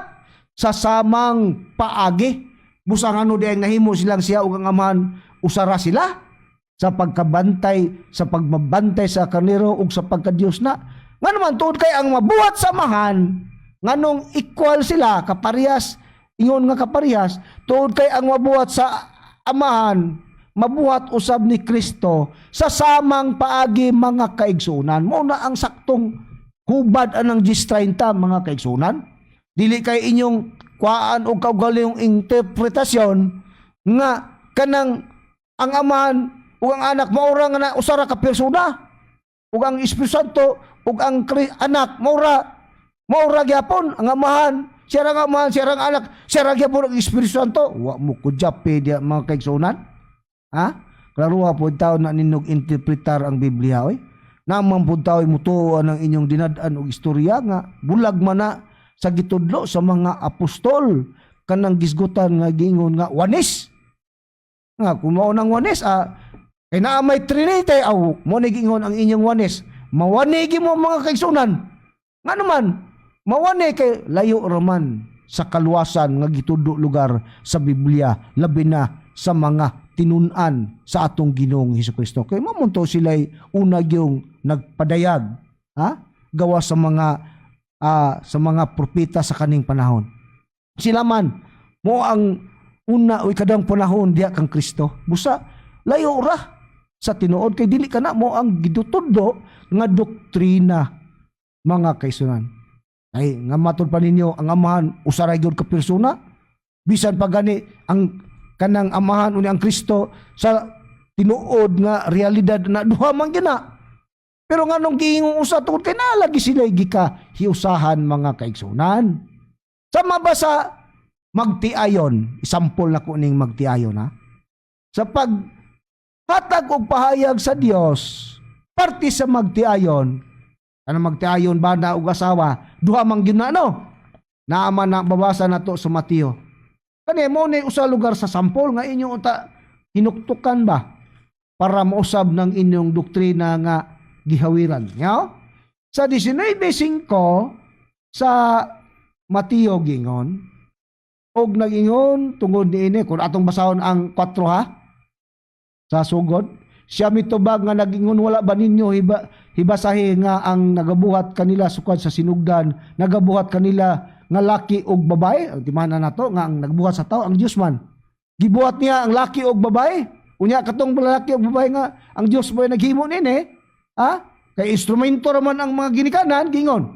sa samang paagi. Busang ano di ang nahimo silang siya ug ang Amahan usara sila sa pagkabantay, sa pagmabantay sa karnero ug sa pagkadiyos na? Nga naman, tuod kay ang mabuhat sa Amahan, nganong equal sila, kaparehas, ingon nga kaparehas, tuod kay ang mabuhat sa Amahan mabuhat usab ni Kristo sa samang paagi, mga kaigsunan. Mo na ang saktong hubad anang 10:30, mga kaigsunan. Dili kay inyong kuhaan og kaugalingong interpretasyon nga kanang ang Amahan ug ang Anak maura nga na usara ka persona ug ang Espiritu Santo ug ang Anak maura gyapon ang Amahan, siya ra ang Amahan, siya ra ang Anak, siya ra gyapon ang Espiritu Santo. Wa mo kudyape diya, mga kaigsunan, ha. Klaruha po taon na ninog interpretar ang Biblia, oy. Naman po tao mutuo ang inyong dinad-an og istorya nga bulag man na sa gitudlo sa mga apostol, kanang gisgutan nga giingon nga Oneness. Nga kung mao nang Oneness, kay naa may Trinity, aw mo ni giingon ang inyong Oneness, mawanigi mo, mga kaigsunan. Nga naman mawani kay layo raman sa kaluwasan nga gitudlo lugar sa Biblia, labi na sa mga tinun-an sa atong Ginoong Hesukristo, kay mamunto sila'y una yung nagpadayag, ha, gawa sa mga propeta sa kaning panahon. Sila man mo ang una o ikadang panahon diha kang Kristo. Busa layo ra sa tinuod kay dili kana mo ang gitudlo nga doktrina, mga kaigsunan. Ay nga matud pa ninyo ang Amahan usa ra gyud ka persona, bisan pa gani ang kanang Amahan uni ang Kristo sa tinuod nga realidad na duha man gyud na. Pero nganong giingong usa? Tungod kay nalagi sila gika hiusahan, mga kaigsunan. Sama ba sa magtiayon, isampol na ko ning magtiayon, ha. Sa pag hatag og pahayag sa Dios, parte sa magtiayon, ano, magtiayon bana og asawa, duha man gyud na, no? Naaman na babasa na to sa Mateo. Kani mo ni usa lugar sa sampol nga inyo unta hinuktukan ba para mausab ng inyong doktrina nga gihawiran. Yaw? Sa 19.5 sa Mateo gingon, og nagingon tungod niini, kung atong basahon ang 4 ha, sa sugod, siya mitubag nga nagingon, "Wala ba ninyo hibasahi nga ang nagabuhat kanila sukad sa sinugdan nagabuhat kanila nga laki og babae?" Di man na nato nga ang nagbuhat sa tao ang Dios man. Gibuhat niya ang laki og babae. Unya katong lalaki og babae nga ang Dios mo naghimo nini, ha? Kay instrumento ra man ang mga ginikanan. Gingon,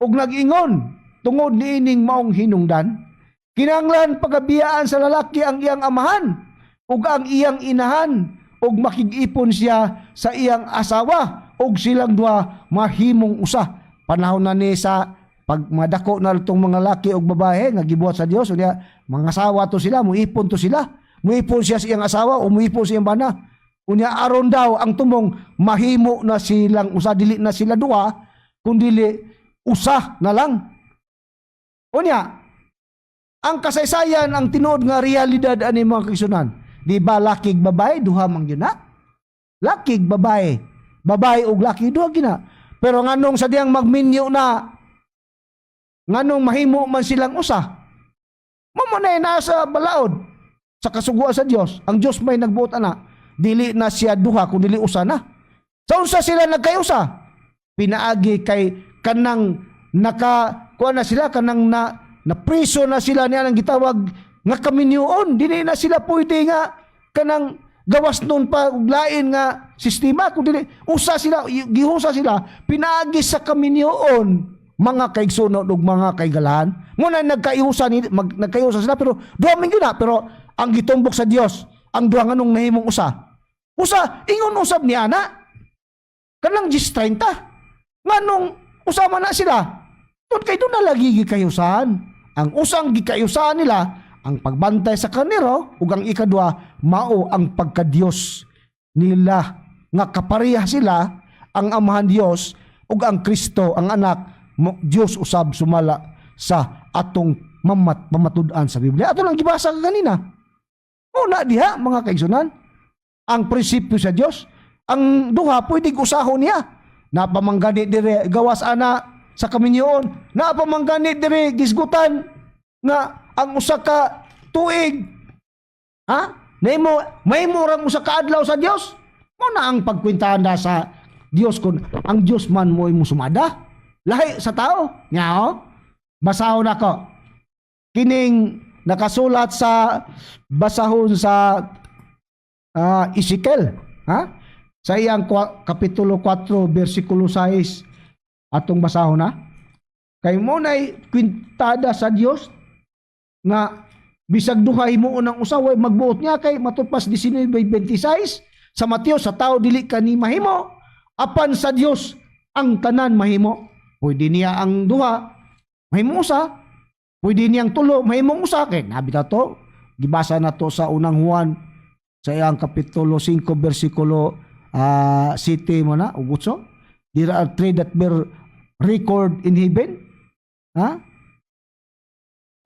"Og nag-ingon tungod niining maong hinungdan, kinahanglan pagabiyaan sa lalaki ang iyang amahan ug ang iyang inahan ug makig-ipon siya sa iyang asawa ug silang duha mahimong usa." Panahon na ni sa pag madako na itong mga laki ug babae nga gibuhat sa Dios. Unya mga asawa to sila, muipon to sila, muipon siya sa iyang asawa o muipon sa iyang bana. Unya aron daw ang tumong mahimo na silang usa, dili na sila duha kundili usa na lang. Unya ang kasaysayan, ang tinuod nga realidad ani, mga kaigsuonan, di ba lakig babae duha man gyud na? Lakig babae, babae ug laki, duha gina. Pero nganong sa diyang magminyo na, nganong mahimo man silang usa? Mao na nasa balaod sa kasuguan sa Dios. Ang Dios may nagbuot ana, dili na siya duha kun dili usa na. Sa unsa sila nagkayusa? Pinaagi kay kanang naka kuha na sila, kanang na napriso na sila niya ang gitawag nga kaminyoon. Dili na sila pwede nga kanang gawas nun pa og lain nga sistema kun dili usa sila, gihusa sila pinaagi sa kaminyoon, mga kaigsuonan ug mga kaigalahan. Muna nagkaiusa ni nagkaiusa sila, pero duha man gyud na. Pero ang gitumbok sa Dios ang duha, nganong nahimong usa? Usa ingon usab ni ana kanang 10:30, nganong usa man na sila? Tungod kay doon na lagi gikayusan. Ang usang gikayusan nila ang pagbantay sa karnero ug ang ikadua mao ang pagkadiyos nila nga kapareha sila, ang Amahan Dios ug ang Kristo ang anak mo, Dios usab sumala sa atong pamatud-an sa Biblia. Ato lang gibasa kanina. Una diha, mga kaigsuonan, ang prinsipyo sa Dios, ang duha pwede usahon niya. Napamanggani dire gawas ana sa kaminyoon, napamanggani dire gisgutan nga ang usa ka tuig, ha, nahimo mahimo rang usa ka adlaw sa Dios. Mo na ang pagkwentahan na sa Dios kun ang Dios man mo sumada lahi sa tao nya. Oh, basahon nako kining nakasulat sa, basahon sa Ezekiel, ha, sa iyang kapitulo 4 bersikulo 6. Atong basahon na kay mo nay kwintada sa Dios nga bisag duha himuon ng usa, way magbuot niya, kay matupas 19:26 sa Mateo, "Sa tao dili kani mahimo, apan sa Dios ang tanan mahimo." Pwede niya ang duha mahimo usa, pwede niyang tulo mahimong usa, kay nabi ta to, gibasa na to sa Unang Juan sa iyang kapitulo 5 bersikulo 7 mo na ug 8, "There are three that bear record in heaven," ha?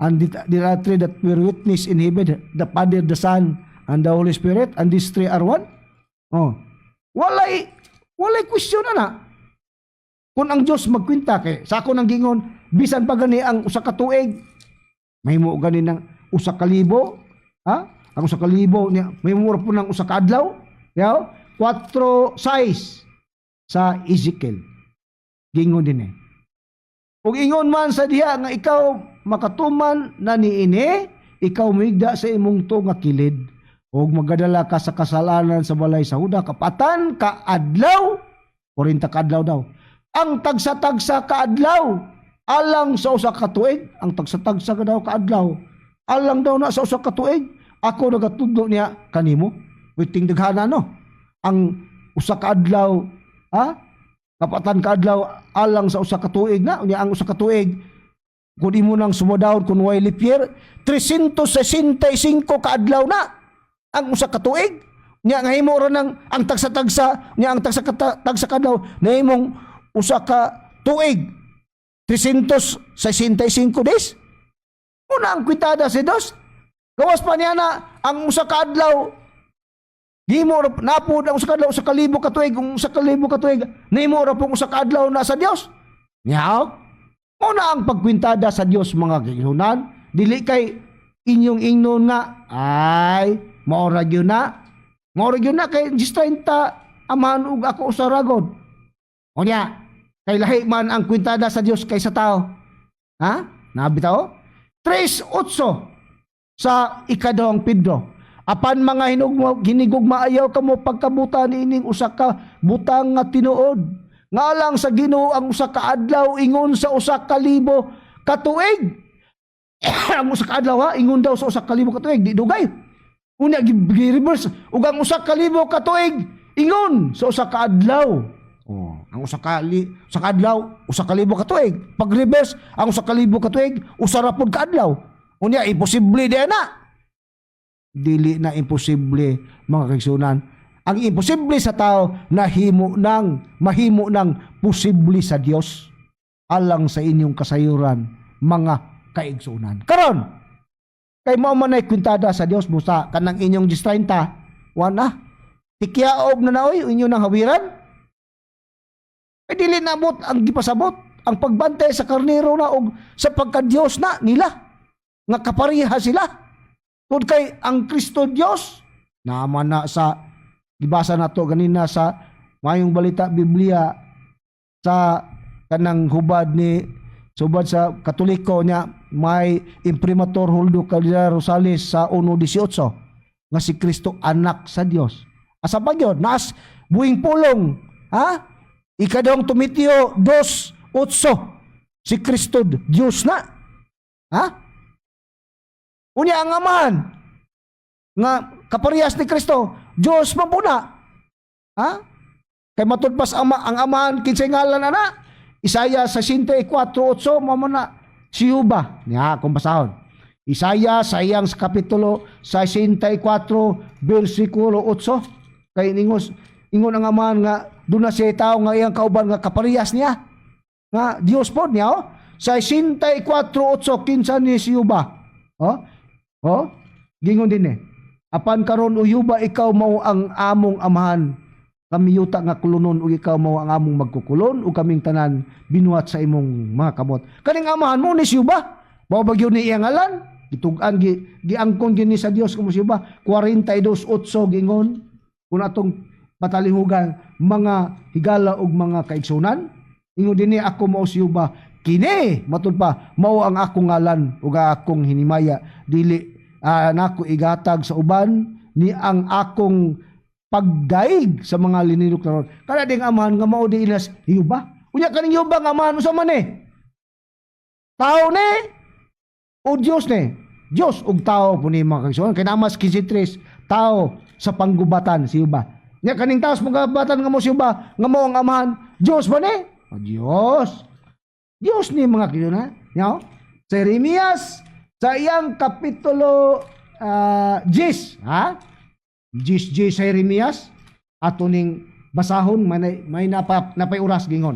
And there are three that bear witness in heaven, the Father, the Son, and the Holy Spirit, and these three are one. Oh, walay question na kung ang Dios magkwenta. Kay sa ako nang gingon, bisan pa gani ang usa ka tuig mahimo gani ng 1,000, ha, ang 1,000 niya mahimo ra po ng usa ka adlaw. Yaw, 4:6 sa Ezekiel gingon din eh. "Ug ingon man sa diha nga ikaw makatuman na niini, ikaw migda sa imong tuo nga kilid ug magadala ka sa kasalanan sa balay sa Huda kapatan ka adlaw." 40 ka adlaw daw. Ang tagsa-tagsa ka adlaw alang sa usa ka tuig, ang tagsa-tagsa ka daw ka adlaw alang daw na sa usa ka tuig. Ako nagatudlo niya kanimo. Witing daghana, no? Ang usa ka adlaw, ha? Kapatan ka adlaw alang sa usa ka tuig na. Unya ang usa ka tuig, kung imo nang sumadaon kung way leap year, 365 ka adlaw na ang usa ka tuig. Nya nga himo ra ng ang tagsa-tagsa nya, ang tagsa tagsa ka adlaw nahimong usa ka tuig, 365 days. Una ang kwitada si Dios. Gawas pa niya na ang usa ka adlaw. Gihimo ra napud ang usa ka adlaw 1,000 ka tuig, kung 1,000 ka tuig nahimo ra pong usa ka adlaw na sa Dios. Niyaw? Mao na ang pagkwintada sa Dios, mga kaigsuonan, dili kay inyong ingnon nga ay mao ra gyud na. Mao ra gyud na kay 30 amahan ug ako usa ra gud. Unya, kay lahi man ang kwintada sa Dios kaysa tao. Ha? Nabi tao? 3:8 sa Ikaduhang Pedro. Apan mga hinugma, hinigugma, ayaw kamo pagkabuta niining usa ka butang nga tinuod. Nga alang sa Ginoo ang 1 ka adlaw ingon sa 1,000 ka tuig. Ang 1 ka adlaw ha, ingon daw sa 1,000 ka tuig, di dugay. Unya gi-reverse ug ang 1,000 ka tuig ingon sa 1 ka adlaw. Oh, ang 1 ka adlaw, 1,000 ka tuig. Pag reverse, ang 1,000 ka tuig, usa ra pod ka adlaw. Unya, imposible di na. Dili na imposible, mga kaigsuonan. Ang imposible sa tao, nahimo ng mahimo ng posible sa Dios, alang sa inyong kasayuran, mga kaigsuonan. Karon, kay mao man ay kwintada sa Dios, busa kanang inyong 30 wana tikyaob na naoy inyo nang hawiran. Ay dili nabot ang gipasabot ang pagbantay sa karnero na og sa pagka-Dios na nila nga kapareha sila. Tungod kay ang Kristo Dios naman na sa gibasa nato ganina sa Maayong Balita Biblia, sa kanang hubad ni subad sa Katoliko niya, may Imprimatur Julio Cardinal Rosales sa 1.18 nga si Kristo anak sa Dios. Asa pa gyud naas buhing pulong, ha? Ikaduhang Timoteo 2:8, si Kristo Dios na. Ha? Unya ang Amahan nga kaparehas ni Kristo, Dios man po na. Ha? Kay matud pas ama ang Amahan, kinsay ngalan ana? Isaiah 64:8, mao man na si Yuba. Nya kung basahon. Isaiah sa iyang kapitulo 64 bersikulo 8, kay ningos ingon ang Amahan nga duna siya tao nga iyang kauban nga kaparehas niya. Nga Dios pod niya, oh. 64:8, kinsa ni si Yuba? Oh? Oh? Gingon din eh. Apan karon, o Yuba, ikaw mao ang among amahan. Kami yuta nga kulunon ug ikaw mao ang among magkukulon ug kaming tanan binuhat sa imong mga kamot. Kaning amahan mo ni si Yuba. Mao ba gyud ni iyang ngalan? Gitug-an gi giangkon gyud ni sa Dios kamo si Yuba. 42:8 gingon kung atong patalihugan, mga higala ug mga kaigsunan. Ingon dinhi, "Ako mao si Yuba. Kini," matud pa, "mao ang akong ngalan ug ang akong hinimaya. Dili nako igatag sa uban ni ang akong pagdaig sa mga linilok na." Kada ding amahan nga mao di ilas Yuba. Unya kaning Yuba nga amahan, usa man eh? Tao ni o Dios ni? Dios ug tao po ni, mga kaigsuonan. Kay namas 15:3, tao sa panggubatan si Yuba. Nya kaning tao sa panggubatan nga mo si Yuba nga mao ang amahan, Dios ba ni? O Dios. Dios ni, mga kaigsuonan. Nya sa Jeremias sa iyang kapitulo 10, ha? 10 10 sa Jeremias ato ning basahon, may napay oras gingon.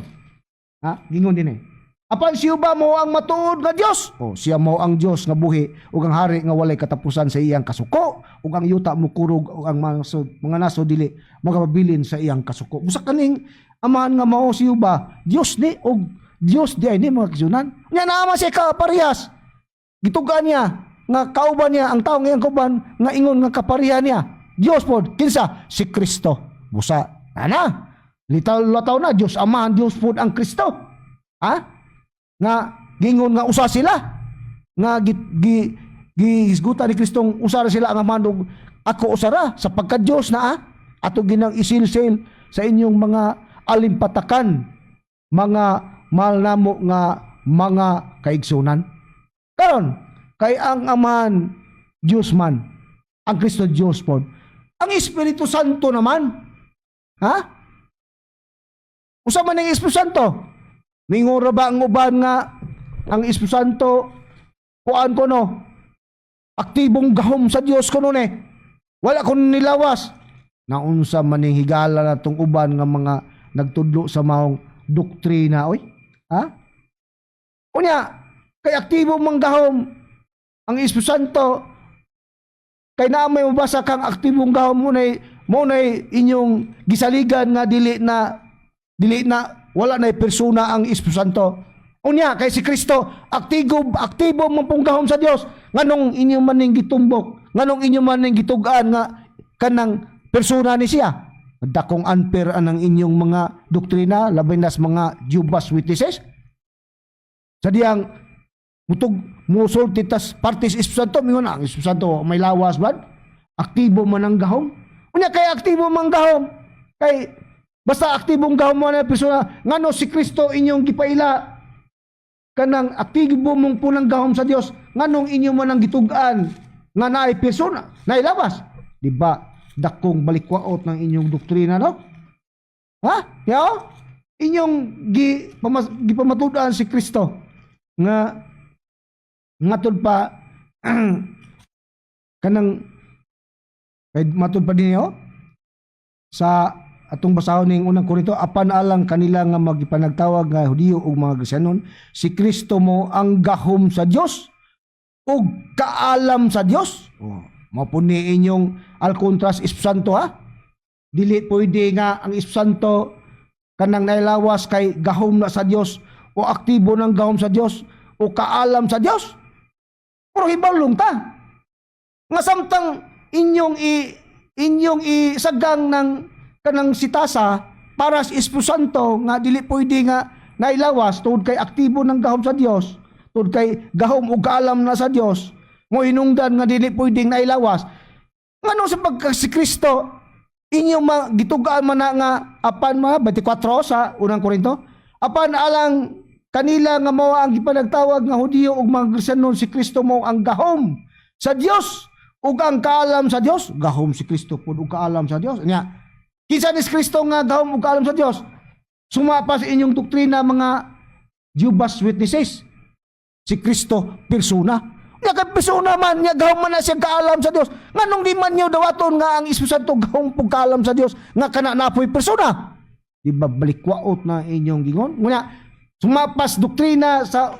Ha? Gingon din eh. Apan siya ba mo ang matuod nga Dios? O siya mo ang Dios nga buhi ug ang hari nga walay katapusan sa iyang kasuko, ug ang yuta mokurog ug ang mga nasod dili magapabilin sa iyang kasuko. Busa kaning amahan nga mao si Yuba, Dios ni og Dios di ay ni, mga kaigsuonan. Nya naa man siya kaparehas. Gitugaan niya nga kauban niya ang taong iyang kauban nga ingon nga kapareha niya. Dios pod kinsa? Si Kristo. Busa ana. Litaw lataw na Dios Amahan, Dios pod ang Kristo. Ha? Nga gingon nga usa sila nga gi, gi gihisgutan ni Kristong usa ra sila ang Amahan ug ako usa ra sa pagka Dios na, ah. Ato ginang isilsil sa inyong mga alimpatakan, mga mahal namo nga mga kaigsunan. Karon, kay ang Amahan Dios man, ang Kristo Dios pod, ang Espiritu Santo naman, ha, usa man ang Espiritu Santo? Mingon ra ba ang uban nga ang Espiritu Santo kuan ko no? Aktibong gahom sa Dios kuno ni. Wala ko nilawas. Naunsa man ning higala na tong uban nga mga nagtudlo sa maong doktrina, oy? Ha? Unya, kay aktibo mang gahom ang Espiritu Santo, kay naa may mabasa kang aktibong gahom mo na. Mo nay inyong gisaligan nga dili na wala na persona ang Espiritu Santo. Unya kay si Kristo aktibo, aktibo man pong gahom sa Dios, nganong inyo man ning gitumbok, nganong inyo man ning gitug-an nga kanang persona ni siya? Dakong unfair anang inyong mga doktrina, labi na sa mga Jehovah's Witnesses, sa diyang mutug musulti tas partis Espiritu Santo, mingon ang Espiritu Santo may lawas ba, aktibo man ang gahom. Unya kay aktibo man gahom, kay basta aktibong gahom mo na persona, ngano si Kristo inyong gipaila kanang aktibo mong punang gahom sa Dios, nganong inyo man ang gitug-an nga naay persona, naay lawas? Di ba dakong balikwaot ng inyong doktrina, no? Ha, yao inyong gipamatud-an si Kristo nga matud pa kanang kay matud pa dinyo sa atong basahon ning Unang Korinto, "Apan alang kanila nga magipanagtawag nga Hudiyo ug mga Gresianon, si Kristo mo ang gahom sa Dios ug kaalam sa Dios." Oh, mao po ni inyong al contras Espiritu Santo, ha. Dili pwede nga ang Espiritu Santo kanang nailawas kay gahom na sa Dios o aktibo ng gahom sa Dios o kaalam sa Dios. Pero hibalong ta nga samtang inyong isagang ng kanang sitasa para sa Espiritu Santo nga dili pwede nga nailawas tungod kay aktibo ng gahom sa Dios, tungod kay gahom ug kaalam na sa Dios mo, hinungdan nga dili pwedeng nailawas, ngano sa pagka si Kristo inyong gitugaan man na nga apan mga 24 sa Unang Korinto, "Apan alang kanila nga mao ang gipanagtawag nga Hudiyo ug mga Kristiyanon, si Kristo mo ang gahom sa Dios ug ang kaalam sa Dios." Gahom si Kristo pud ug kaalam sa Dios. Nya kinsa ni si Kristo nga gahom ug kaalam sa Dios? Suma pa sa inyong doktrina, mga Jehovah's Witnesses, si Kristo persona. Nya kay persona man nya, gahom man na siya, kaalam sa Dios, nganong di man niyo dawaton nga ang Espiritu Santo gahom pug kaalam sa Dios nga kana napoy persona? Di ba balikwaot na inyong gingon? Ngunya sumapas doktrina sa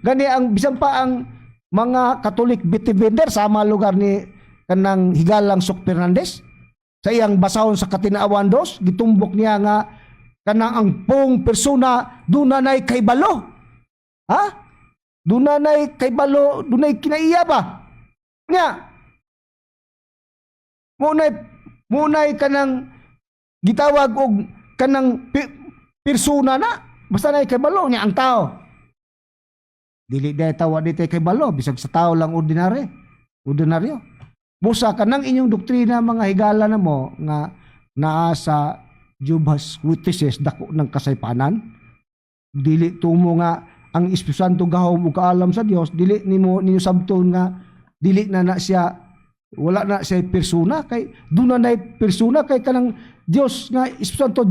gani ang bisan pa ang mga Catholic Bitibender sama lugar ni kanang higalang Sok Fernandez, sa iyang basahon sa Katinaawan dos, gitumbok niya nga kanang ang pong persona duna nay kaybalo, ha, duna nay kaybalo, dunay kinaiya ba nya mo nay kanang gitawag og kanang persona na basta nay kaybalo niya ang tao. Dili dahil tawa di tay kaybalo, bisag sa tao lang, ordinary ordinaryo. Busa kanang inyong doktrina, mga higala na mo nga naa sa Jehovah's Witnesses, dako ng kasaypanan. Dili tumo nga ang Espiritu Santo gahom ug kaalam sa Dios, dili nimo ninyo sabton nga dili na na siya, wala na siya persona, kay duna na persona, kay kanang Dios nga Espiritu Santo,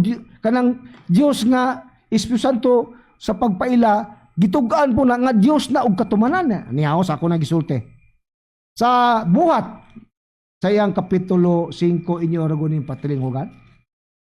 kanang Dios nga Espiritu Santo sa pagpaila gitug-an po na nga Dios na og katumanan niya. Sa ako na gisulti sa Buhat sa iyang kapitulo 5, inyo ragunin patilinghugan.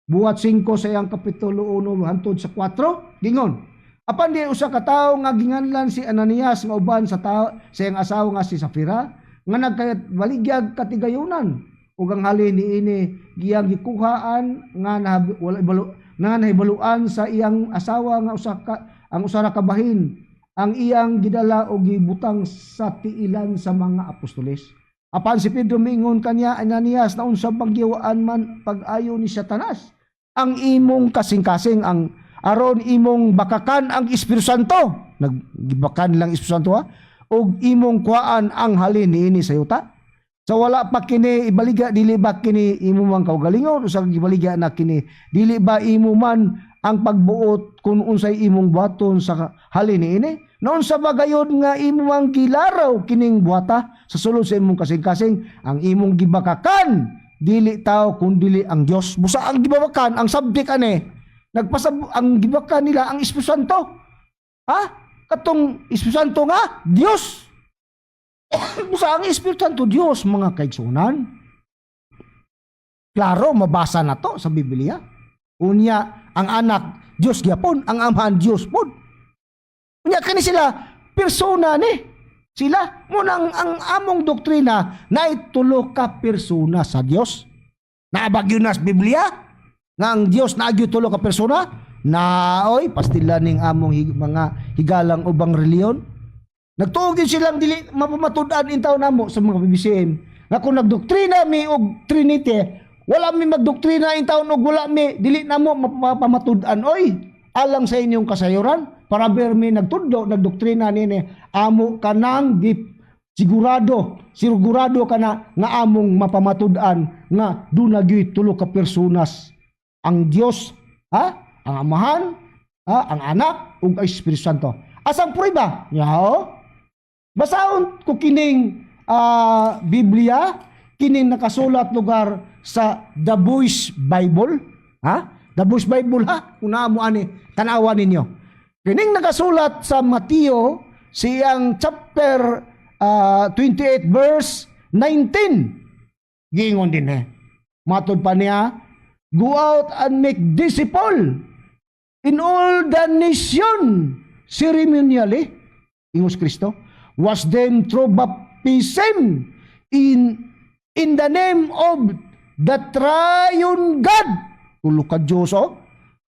Buhat 5 sa iyang kapitulo 1 hantod sa 4, gingon, "Apan di usa ka tawo nga ginganlan si Ananias nga uban sa tao sa iyang asawa nga si Safira nga nagkabaligyag katigayunan, ug ang halin niini giyang gikuhaan nga nahabi, wala ibalo nga nahibaluan sa iyang asawa nga usa ka ang usa ra ka bahin ang iyang gidala og gibutang sa tiilan sa mga apostoles. Apan si Pedro miingon kanya, 'Ananias, naunsa bang giwaan man pag-ayo ni Satanas ang imong kasing-kasing ang aron imong bakakan ang Espiritu Santo?" Naggibakan lang Espiritu Santo, ha, "Og imong kuhaan ang halin niini sa yuta. Sa wala pa kini ibaligya, dili ba kini imo man kaugalingon? Usa gibaligya na kini, dili ba imo man ang pagbuot kung unsay imong buhaton sa halin niini? Naunsa ba gayod nga imo mang gilaraw kining buhata sa sulod sa imong kasing-kasing? Ang imong gibakakan dili tao kun dili ang Dios." Busa ang gibabakan, ang subject ane nagpasab ang gibakan nila ang Espiritu Santo, ha, katong Espiritu Santo nga Dios. Busa ang Espiritu Santo Dios, mga kaigsunan. Klaro mabasa na to sa Biblia. Unya ang Anak Dios gyapon, ang Amahan Dios pod. Unya kani sila persona ni sila mo nang ang among doktrina na tulo ka persona sa Dios. Naa ba gyud na sa Biblia nga ang Dios naa gyud tulo ka persona? Naoy pastila ning among mga higalang ubang relihiyon. Nagtuo gyud silang dili mapamatud-an intaw namo sa mga PBCM. Nga kung nagdoktrina mi og Trinity, wala mi magdoktrina intaw og wala mi dili namo mapamatud-an oy. Alang sa inyong kasayuran, para ber mi nagtudlo, nagdoktrina nini, amo kanang di sigurado, sigurado ka na nga among mapamatud-an nga duna gyud tulo ka personas ang Dios, ha? Ang Amahan, ha? Ang Anak ug ang Espiritu Santo. Asang prueba? Yao. Basahon ko kining Biblia, kining nakasulat lugar sa The Voice Bible, ha? The Voice Bible, ha? Kung naa mo ani, tanawa ninyo. Kining nakasulat sa Mateo siyang chapter 28 verse 19. Giingon din eh. Matod pa niya, "Go out and make disciple in all the nation ceremonially," ingos Kristo, "wash them through baptism in the name of the triune God." Tulo ka Diyos, oh.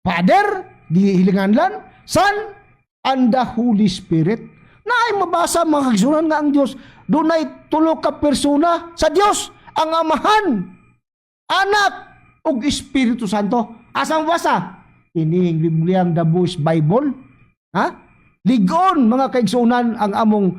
Father, gihilinganlan, Son, and the Holy Spirit. Naay mabasa, mga kaigsuonan, nga ang Diyos, dunay tulo ka persona sa Diyos, ang Amahan, Anak, ug Espiritu Santo. Asang basa? Kining Bibliang The Voice Bible. Ha? Ligon, mga kaigsuonan, ang among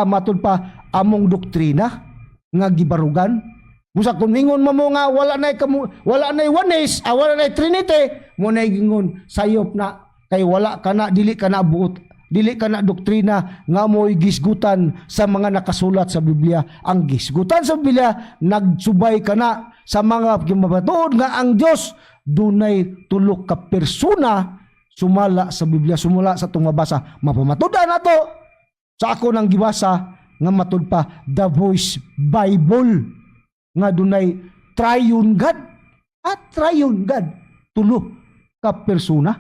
matud pa among doktrina nga gibarugan. Busa kung ingon mo nga wala nay kamo, wala nay oneness, wala nay Trinity, mo nay gingon sayop na kay wala ka na, dili ka na buot, dili ka na doktrina nga mo'y gisgutan sa mga nakasulat sa Biblia. Ang gisgutan sa Biblia, nagsubay ka na sa mga gimabatuod nga ang Dios dunay tulo ka persona sumala sa Biblia, sumala sa atong mabasa. Mapamatudan nato sa ako nang gibasa nga matud pa The Voice Bible nga dunay triune God. At triune God, tulo ka persona.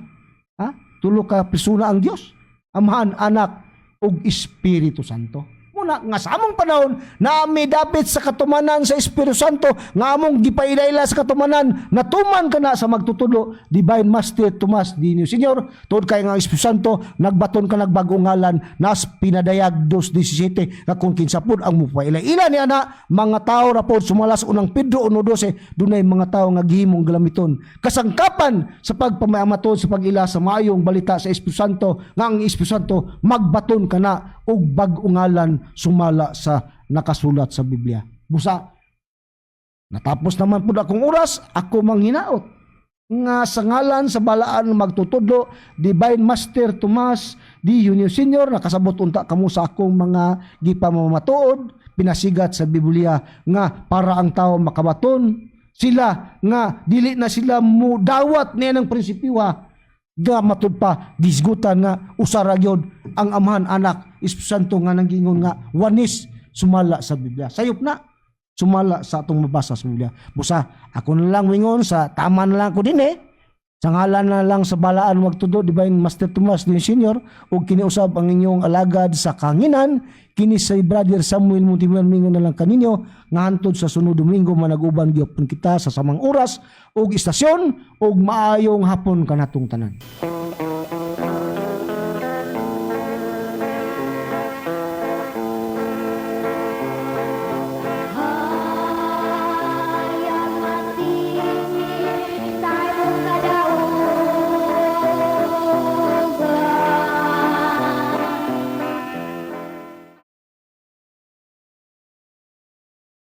Ha? Tulo ka persona ang Dios. Amahan, Anak, ug Espiritu Santo. Muna nga sa among panahon na ami dapit sa katumanan sa Espiritu Santo nga among gipailayla sa katumanan, natuman ka na sa magtutudlo Divine Master Tomas Dino Senior, tuod kay nga ang Espiritu Santo nagbaton ka nagbagong ngalan nas pinadayag 2.17 nga kung kinsa pod ang mupaila-ila ni ana mga tao ra pod sumala sa Unang Pedro 1.12, dunay mga tao nga gihimong galamiton kasangkapan sa pagpamaamaton sa pag-ila sa maayong balita sa Espiritu Santo nga ang Espiritu Santo magbaton kana og bag-ong ngalan sumala sa nakasulat sa Biblia. Busa natapos naman pud akong oras, ako manghinaot nga sa ngalan sa balaan magtutudlo Divine Master Tomas D. Junior Senior, nakasabot unta kamo sa akong mga gipamamatuod pinasigat sa Biblia nga para ang tao makabaton sila nga dili na sila mo dawat niya ng prinsipyo nga matud pa gisgutan nga usa ra gyud ang Amahan, Anak, Espiritu Santo nga nanggingon nga oneness sumala sa Biblia. Sayop na sumala sa atong mabasa sa Biblia. Busa ako na lang wingon sa tama na lang ko din eh. Sa ngalan na lang sa balaan magtudlo Divine Master Tomas din Senior ug kiniusab ang inyong alagad sa kanginan, kini si Brother Samuel Montemuan, mingon na lang kaninyo nga hantod sa sunod Domingo managuban gyapon kita sa samang oras ug istasyon ug maayong hapon kanatong tanan.